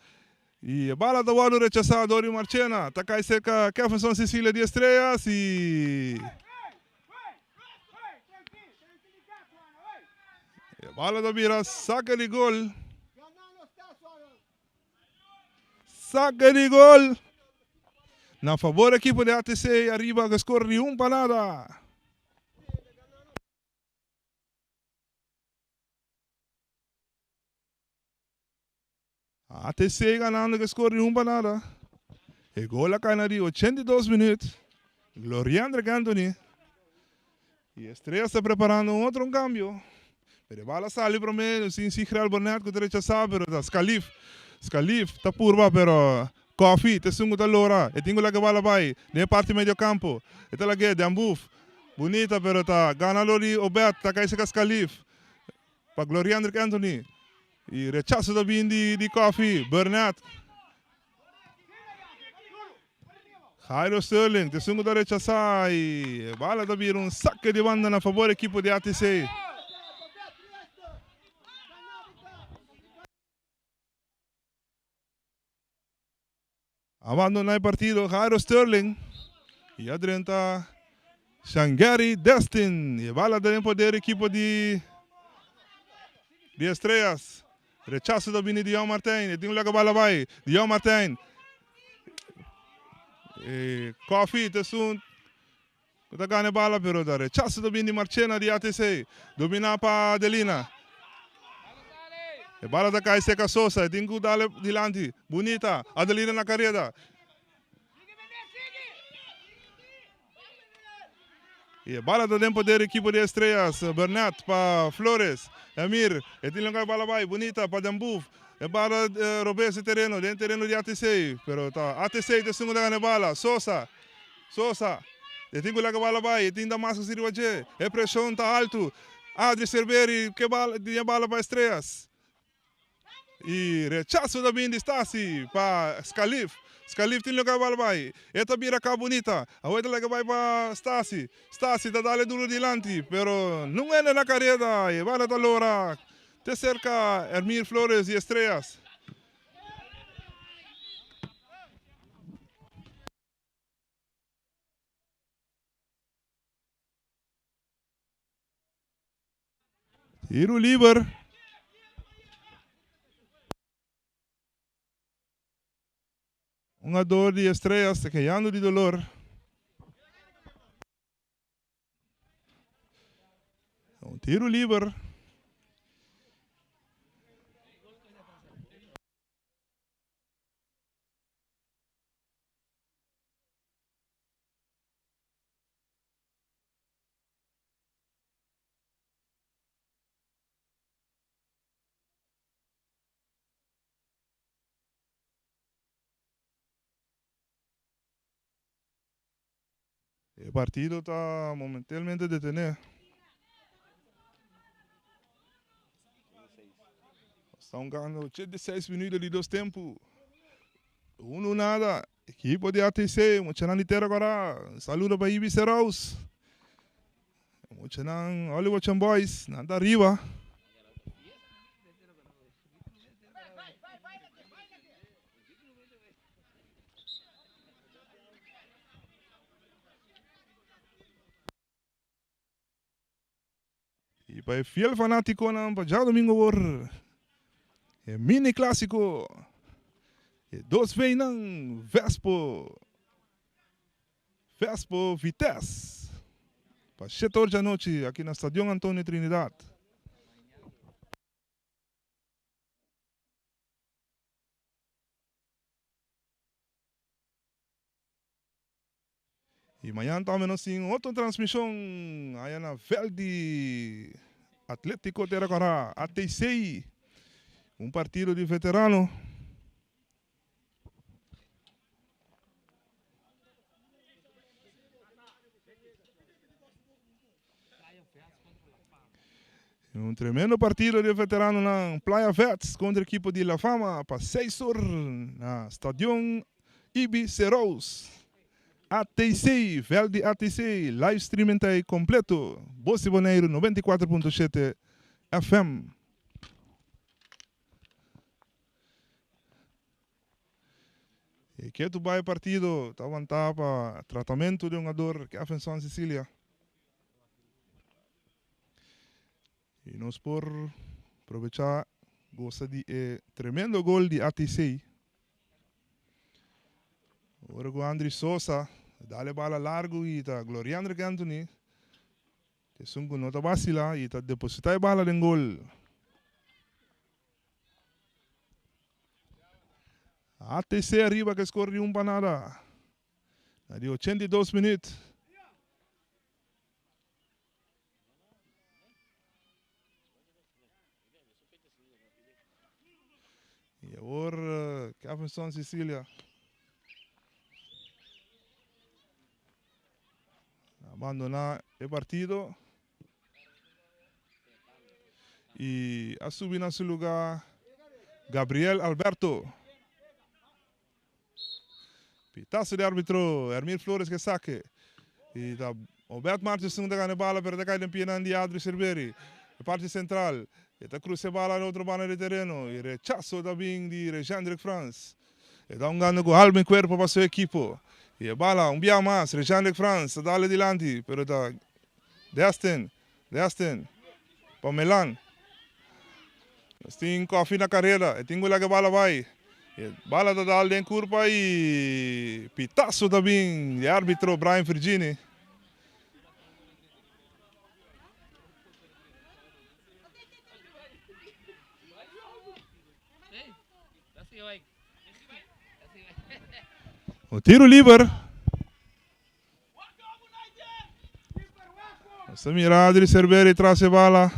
Speaker 9: I e bala ta wòrdu rechasá dor di Marchena. Ta kai serka Kevinson Cecilia di Estrellas i e bala ta bira sake di gol. Sake di gol na fabor ekipo di ATC ariba ku skor di un pa nada. ATC ganando ku skor di un pa nada. E gol a kai na di 82 minuut. Gloriandre Anthony. I Estrellas ta preparando un otro cambio. Pero e bala sali prome, sin Sigrel Bonnet cu ta rechasa, pero ta Scalif. Scalif ta purba, pero Coffee ta esun cu ta lora. E tin cu laga e bala bay den e parti medio campo. E ta lag'e den buf. Bunita, pero ta gana lo di Obed, ta cay cerca Scalif. Pa Gloriandrick Anthony. I rechaso ta bin di Coffee. Burnett. Jairo Sterling ta esun ku ta rechasá i e bala ta bira un sake di banda na fabor ekipo di ATC. Abandoná e partido Jairo Sterling i a drenta Shangary Destin. E bala ta den poder ekipo di di Estrellas. Rechaso ta bini Dion Martijn. E tin un leka bala bai. Dion Martijn. E Koffie ta esun ku ta gana e bala pero ta rechaso ta bini di Marchena di ATC. Domina pa Adelina. E bala ta kai serka Sosa. E tin ku dale dilanti. Bunita. Adelina na kareda. E bala ta den poder ekipo di Estrellas. Burnett pa Flores. Emir, e tin loke bala bai. Bunita pa Den Boef. E bala robes e tereno, den tereno di ATC. Pero ta ATC ta esun ku ta gana e bala. Sosa, Sosa. E tin ku laga bala bai. E tin Damascus riba dje. E preshon ta altu. Adri Cerveri ke bala, tin e bala pa Estrellas. E rechaso ta bin di Stasi pa Scalif. Scalif tin loke bal bai. E ta bira ka bunita. Awor e ta laga bai pa Stasi. Stasi ta dale duro dilanti, pero nun hende na kareda. E bala ta lora te serka Ermir Flores di Estrellas. Tiro liber. Un jugador di Estrellas ta kayando di dolor. Un tiro liber. E partido ta momentelmente detené. Sta hungando 86 minuto di dos tempu. Uno nada. Ekipo di ATC, muchanan di Tera Kòrá. Saludo pa Ibi Seraus. Muchanan Hollywood Chamboys, nan ta ariba. I pa e fiel fanátikonan pa djadomingo awor e mini klásiko e dos veinan Vespo Vespo Vitesse pa shete or djanochi aki na Stadion Antonio Trinidad. I mañan tambe nos tin otro transmishon aya na vèlt di. Atletico Tera Kòrá, ATC, un partido di veterano. Un tremendo partido di veteranonan Playa Vets kontra ekipo di La Fama pa seis or na Stadion Ibi Serous. ATC, vèlt di ATC, live streaming ta ei kompleto. Bos di Boneiru 94.7 FM. E ketu bai partido ta wantá pa tratamentu di hungador Kevinson Cicilia. I nos por probechá gosa di e tremendo gol di ATC. Ora ku Andry Sosa dal e bala largu i ta Gloriandrick Anthony esun ku no ta basilá i ta depositá e bala den gol. ATC ariba ke skor di un pa nada na di 82 minuut. Y awor Kevinson Cecilia abandona e partido y a subi na su lugar Gabriel Alberto. Pitazo di arbitro Hermir Flores ke sake y ta Obed Martins ta gana e bala pero ta kai den pianan di Adri Cerveri. E parti central e ta cruza e bala na otro banda di tereno y rechazo ta bin di Rejandrick Frans. E ta hungando cu alma y cuerpo pa su ekipo y e bala un bia mas Rejandrick Frans ta dale dilanti pero ta Destin, Destin pa Melan. Nos tin Koffie na kareda, e tin ku laga e bala bai. E bala ta dal den kurpa i pitaso ta bin di arbitro Brian Virgini. Un tiro liber. Nos ta mira Adri Cerveri tras e bala.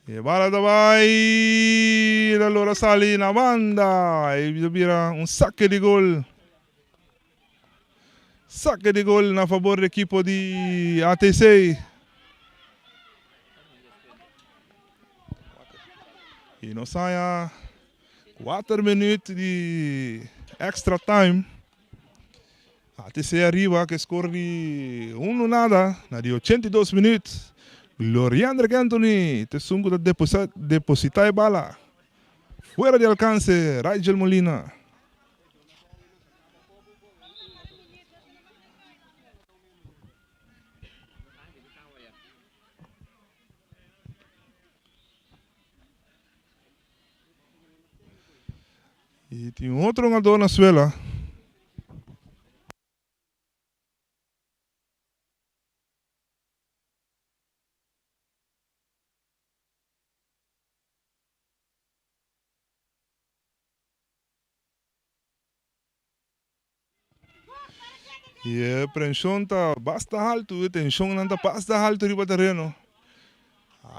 Speaker 9: E bala ta bai, ta logra sali na banda. E ta bira un sake di gol. Sake di gol na fabor di ekipo di ATC. Y nos haya 4 minuut di extra time. ATC ariba ke score di 1 nada na di 82 minuut. Gloriandrick Anthony ta esun ku ta deposita e bala fuera di alcanse Rigel Molina. Y tin otro hungador na suela. Y e prenshon ta basta haltu, e tenshonnan ta basta haltu riba tereno.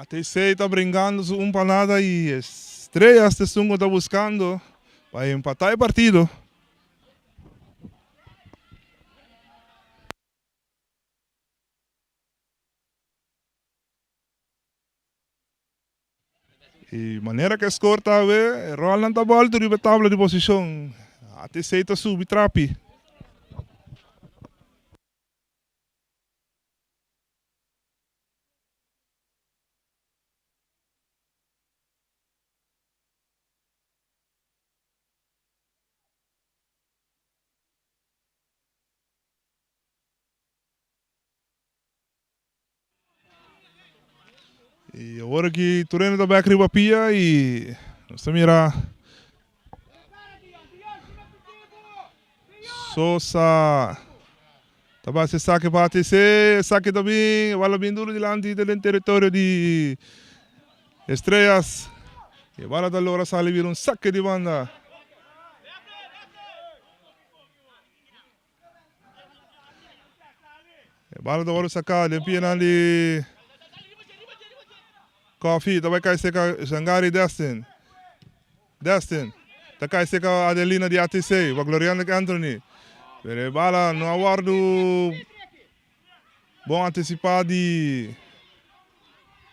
Speaker 9: ATC ta bringando su un pa nada y Estrellas ta esun ku ta buskando pa empatá e partido. E manera ku e skor ta awe, e ròlnan ta bòltu riba e tabla di posishon. ATC ta subi trapi. Y awor aki tur hende ta bek riba pia y nos ta mira Sosa ta basa esaki pa ATC, esaki ta bin, e bala bin duro dilanti ta den teritorio di Estrellas. E bala ta logra sali bira un sake di banda. E bala ta wòrdu saká den pianan di Coffee. Ta bai kai serka Jangari Destin. Destin ta kai serka Adelina di ATC pa Gloriandrick Anthony. Pero e bala no a wòrdu bon antisipá di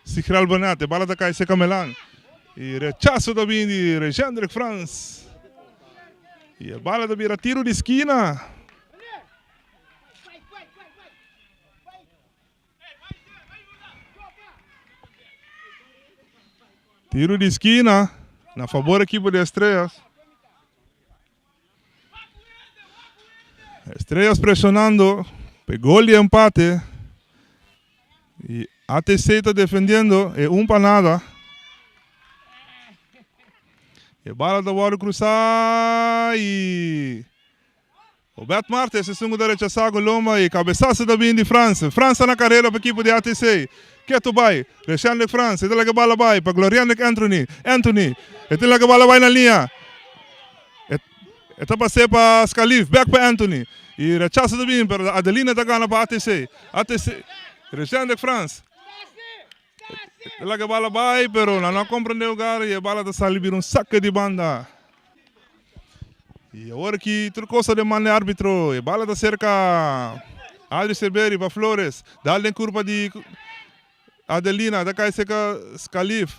Speaker 9: Sigrel Burnett. E bala ta kai serka Melan. I rechaso ta bini di Regendrick Frans. I e bala ta bira tiru di skina. Tiro di skina na fabor ekipo di Estrellas. Estrellas presionando pe gol di empate. Y ATC ta defendiendo e un pa nada. E bala ta wòrdu krusá i Obed Martes esun ku ta rechasá ku lomba i kabesaso ta bini di Frans. Frans ta na karera pa ekipo di ATC. Ketu bai. Reshendrick Frans. E ta laga e bala bai pa Gloriandrick Anthony. Anthony. E ta laga e bala bai na liña. E ta pas'é pa Scalif. Bek pa Anthony. I rechaso ta bini pero Adelina ta gana pa ATC. ATC. Reshendrick Frans. E ta laga e bala bai pero nan no a komprendé lugar i e bala ta sali bira un sake di banda. I awor ki tur kos ta den man di arbitro. E bala ta serka Adri Severi pa Flores. Dal den kurpa di Adelina ta kai serka Scalif.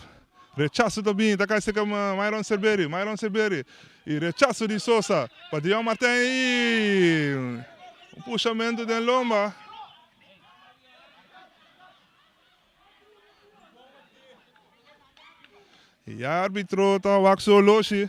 Speaker 9: Rechaso ta bini ta kai serka Myron Severi. Myron Severi i rechaso di Sosa pa Dion Martin i un pushamentu den lomba. E arbitro ta wak su oloshi.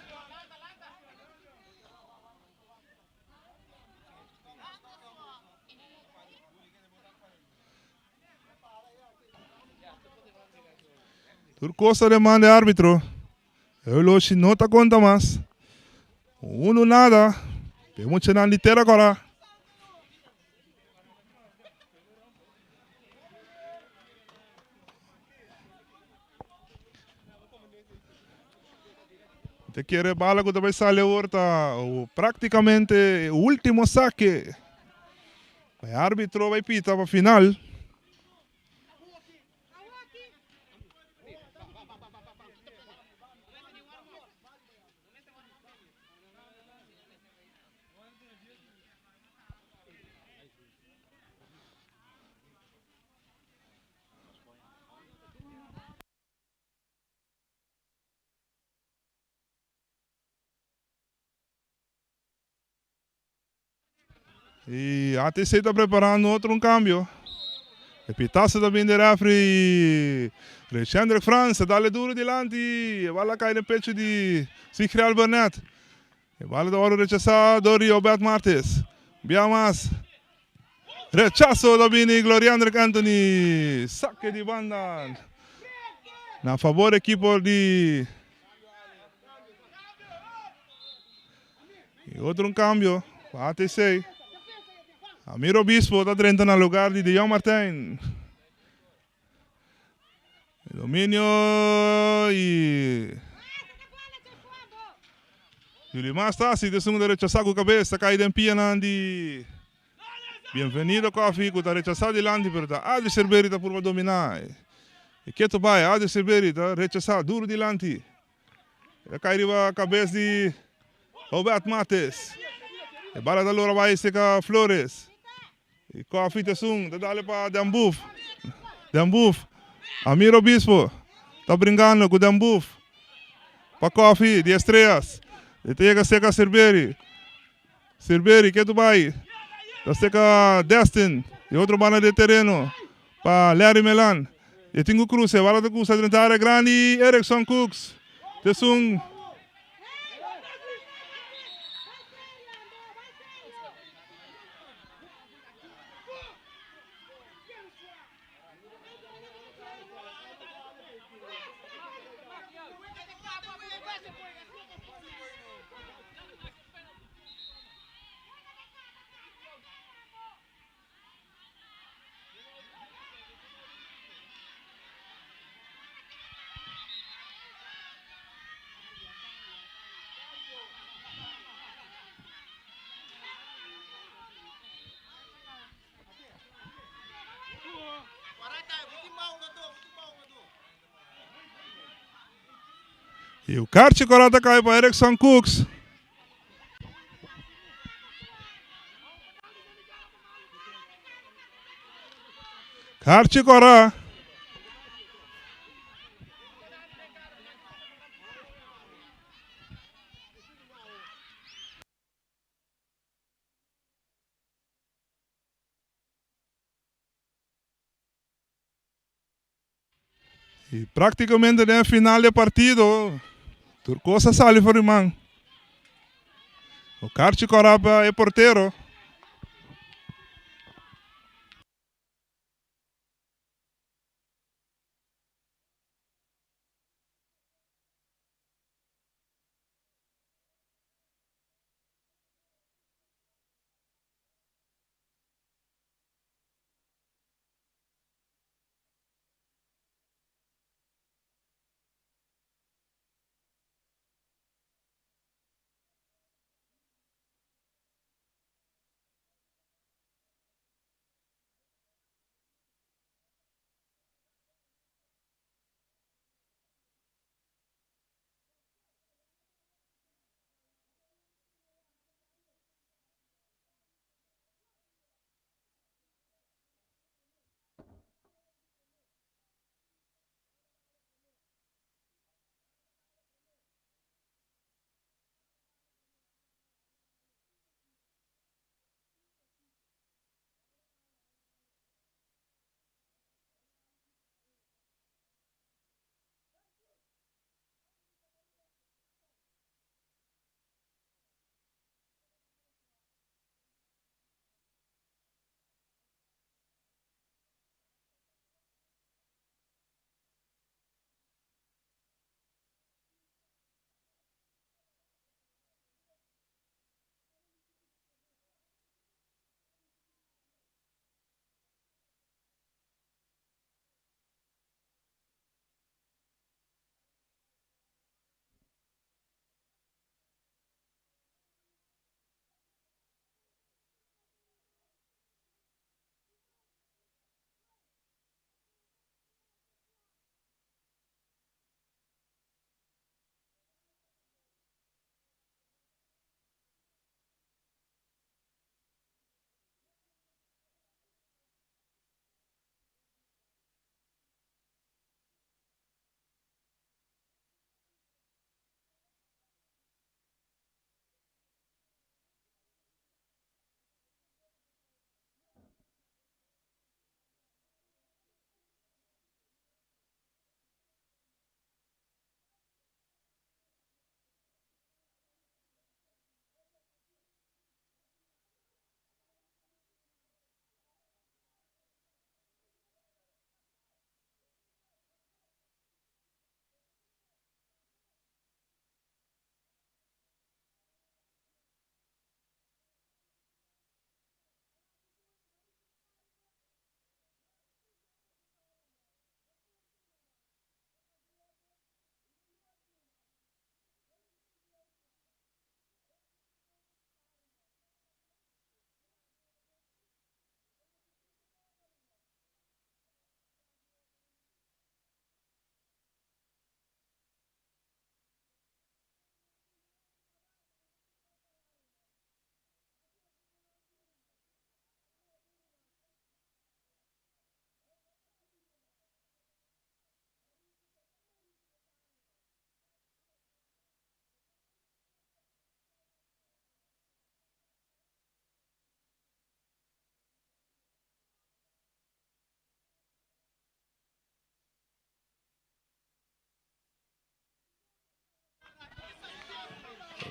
Speaker 9: Tur kos ta den man di arbitro. E oloshi no ta konta mas. Unu nada. E muchanan di tera kora. Te kere bala ku ta bai sali awor ta praktikamente e ultimo sake. E arbitro bai pita pa final. Y ATC ta preparando otro un cambio. E pitazo ta bin di referee Rechendrick Frans ta dale duro dilanti. E bala cay den pecho di Sigriel Burnett. E bala ta wòrdu rechasá dor di Obed Martes. Bia mas. Rechaso ta bini Gloriandrick Anthony. Sake di banda na fabor ekipo di E otro un kambio pa ATC. Amir Obispo ta drenta na lugar di Deon Martijn. Dominio y Yulimar Stasi ta esun ku ta rechasá ku kabes ta kai den pianan di Bienvenido Coffee ku ta rechasá dilanti pero ta Adri Serberi ta purba dominá. E ketu bai Adri Serberi ta rechasá duru dilanti. Ta kai riba kabes di Obed Mates. E bala ta lora bai seka Flores. E Coffee ta esun ta dale pa Den Boef. Den Boef. Amir Obispo ta bringando ku Den Boef. Pa Coffee di Estrellas. E ta yega seka Serberi. Serberi ke tu bai. Ta seka Destin. Di otro banda di e tereno. Pa Larry Melan. E tin ku krusa. E bala ta krusa drenta area grandi. Erickson Cooks. Ta esun. I un karchi kòrá ta kai pa Erickson Cooks. Karchi kòrá. Y prácticamente den final di partido, tur cos a sali for di man. O karchi kòrá pa e portero.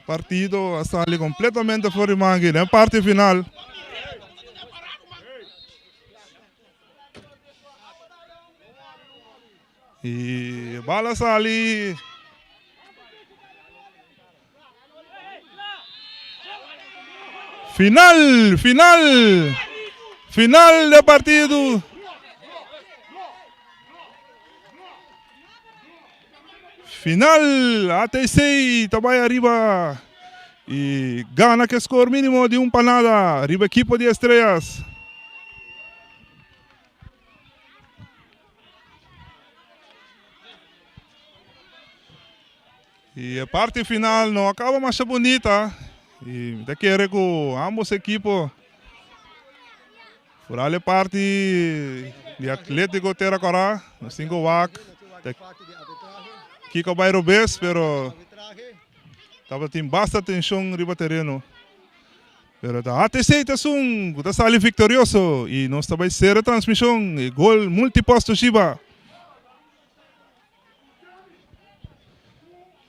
Speaker 9: Partido a sali completamente for di mangi den parti final. Y bala sali. Final, final, final de partido. Final, ATC ta bai ariba y gana ke score minimo di un pa nada riba ekipo di Estrellas. Y e parti final no a caba masha bunita y mi ta kere cu ambos ekipo Foral e parti di Atletico Tera Kora, nos tin ku wak ta kiko bai robes pero tabatin basta tenshon riba tereno. Pero ta ATC ta esun ku ta sali viktorioso i nos ta bai sera transmishon e gol multipost Toshiba.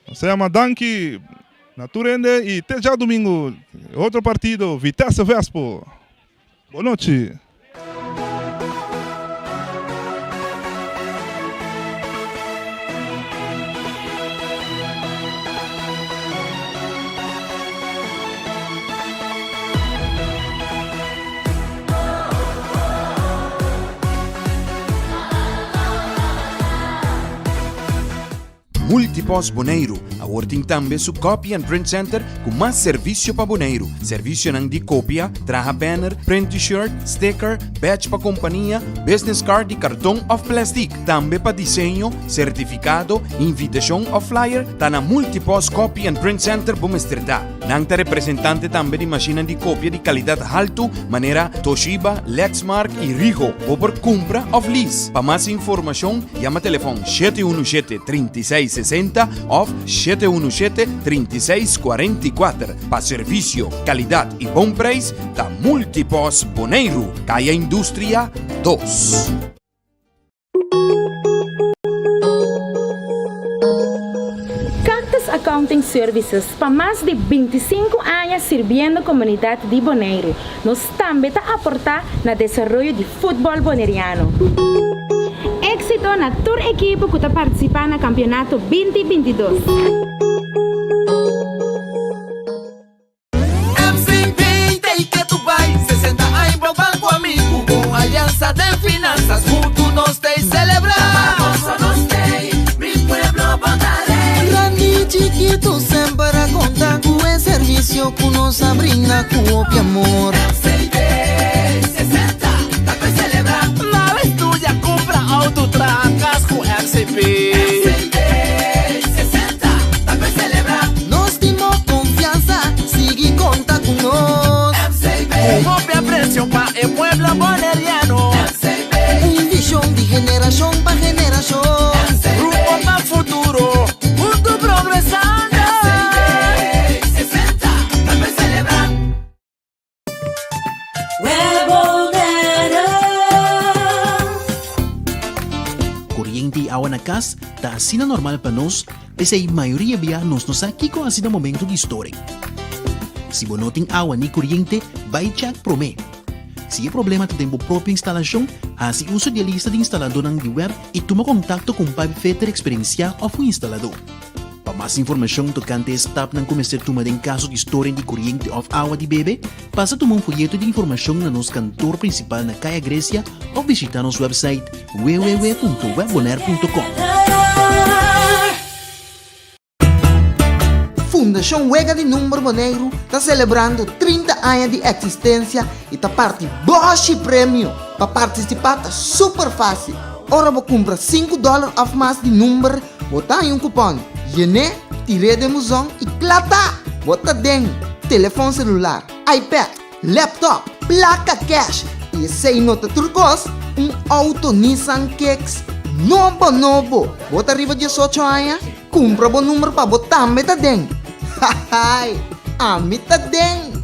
Speaker 9: Nos ta yama danki na tur hende i te djadumingu otro partido Vitesse Vespo. Bon nochi.
Speaker 1: Multipost Boneiru awor tin tambe su Copy and Print Center ku mas servisio pa Boneiru. Servisionan di kopia, traha banner, print t-shirt, sticker, badge pa kompania, business card di karton òf plèstik. Tambe pa diseño, sertifikado, invitashon òf flyer, ta na Multipost Copy and Print Center bo mester ta. Nan ta representante tambe di mashinnan di kopia di kalidat haltu manera Toshiba, Lexmark i Rigo. Bo por kumpra òf lease. Pa mas informashon yama telefòn 717 36 60 òf 717 36 44. Pa servisio, kalidat i bon preis ta Multipos Boneiru, Kaya Industria 2.
Speaker 2: Cactus Accounting Services pa mas di 25 aña sirbiendo komunidat di Boneiru. Nos tambe ta aportá na desaroyo di futbòl boneriano. Éksito na tur ekipo ku ta partisipá na kampionato 2022.
Speaker 3: MCB ta y ke tu bai 60 aña bo banco amigo Con alianza den finanzas Junto nos ta y celebra Gozo nos tey, mi pueblo bo ta rey.
Speaker 4: Grandi y chikitu semper a konta ku e servisio ku nos a brinda ku hopi amor.
Speaker 3: MCB 60 ta pa celebra.
Speaker 5: Na estudia, kumpra auto, traha kas ku MCB.
Speaker 3: MCB 60 ta pa celebra.
Speaker 4: Nos tin bo confianza, sigui conta cu nos.
Speaker 3: MCB.
Speaker 5: Cu hopi aprecio pa e pueblo boneriano.
Speaker 3: MCB.
Speaker 4: Un vision di generacion pa generacion.
Speaker 3: MCB.
Speaker 5: Rumbo pa futuro, hunto progresando.
Speaker 3: MCB 60 ta pa celebra.
Speaker 7: Koriente i awa na kas ta asina normal pa nos, p'esei mayoria bia nos no sa kiko hasi na momento di storing. Si bo no tin awa ni koriente, bai chèk promé. Si e problema ta den bo propio instalashon, hasi uso di e lista di instaladónan di web i tuma kontakto ku un pipefitter eksperensiá òf un instaladó. Pa mas informashon tokante e stapnan ku mester tuma den kaso di storing di koriente òf awa di bebe, pasa tuma un foyeto di informashon na nos kantor prinsipal na Kaya Grecia òf bishitá nos wèpsait www.webbonaire.com.
Speaker 4: Fundashon Wega di Number Boneiru ta selebrando 30 aña di eksistensia i ta parti bòshi premio! Pa partisipá ta super fásil! Ora bo kumpra sinku dòler òf mas di number, Bo ta haña un kupòn, yen'é, tir'é den buzon i kla ta! Bo ta den telefòn selular, iPad, laptop, plaka kèsh i esei no ta tur kos, un outo Nissan Kicks nobo nobo! Bo ta riba diesocho aña? Kumpra bo number pa bo tambe ta den! Hahaai! Ami ta den!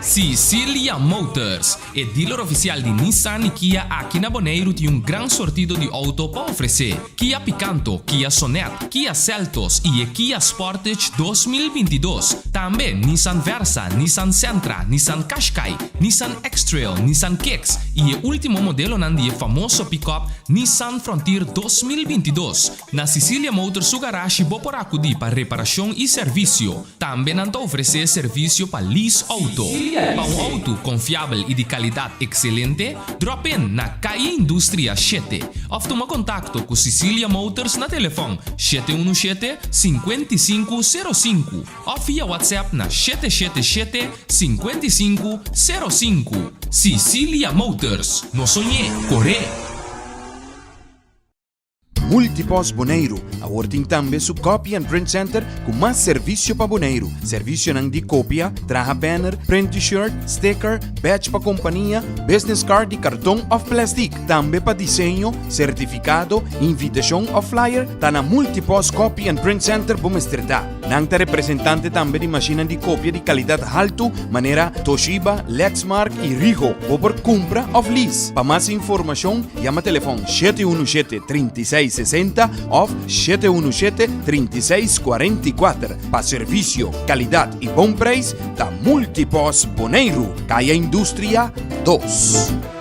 Speaker 8: Sicilia Motors, e dealer oficial di Nissan y Kia aki na Boneiru tin un gran sortido di auto pa ofrece. Kia Picanto, Kia Sonet, Kia Seltos y e Kia Sportage 2022. Tambe Nissan Versa, Nissan Sentra, Nissan Qashqai, Nissan X-Trail, Nissan Kicks y e ultimo modelonan di e famoso pick-up Nissan Frontier 2022. Na Sicilia Motors su garashi bo por acudi pa reparacion y servicio. Tambe nan ta ofresé servisio pa lease outo. Pa un outo konfiabel i di kalidat ekselente, drop in na Calle Industria shete òf tuma kontakto ku Sicilia Motors na telefòn 717 55 05 òf via WhatsApp na 777 55 05. Sicilia Motors, no soñ'é, kor'é!
Speaker 1: Multipost Boneiru awor tin tambe su Copy and Print Center ku mas servisio pa Boneiru. Servisionan di kopia, traha banner, print T-shirt, sticker, badge pa kompania, business card di karton òf plèstik. Tambe pa diseño, sertifikado, invitashon òf flyer, ta na Multipost Copy and Print Center bo mester ta. Nan ta representante tambe di mashinnan di kopia di kalidat haltu manera Toshiba, Lexmark i Ricoh. Bo por kumpra òf lease. Pa mas informashon yama telefòn 717 36 60 òf 717 36 44. Pa servisio, kalidat i bon preis ta Multipost Boneiru, Kaya Industria 2.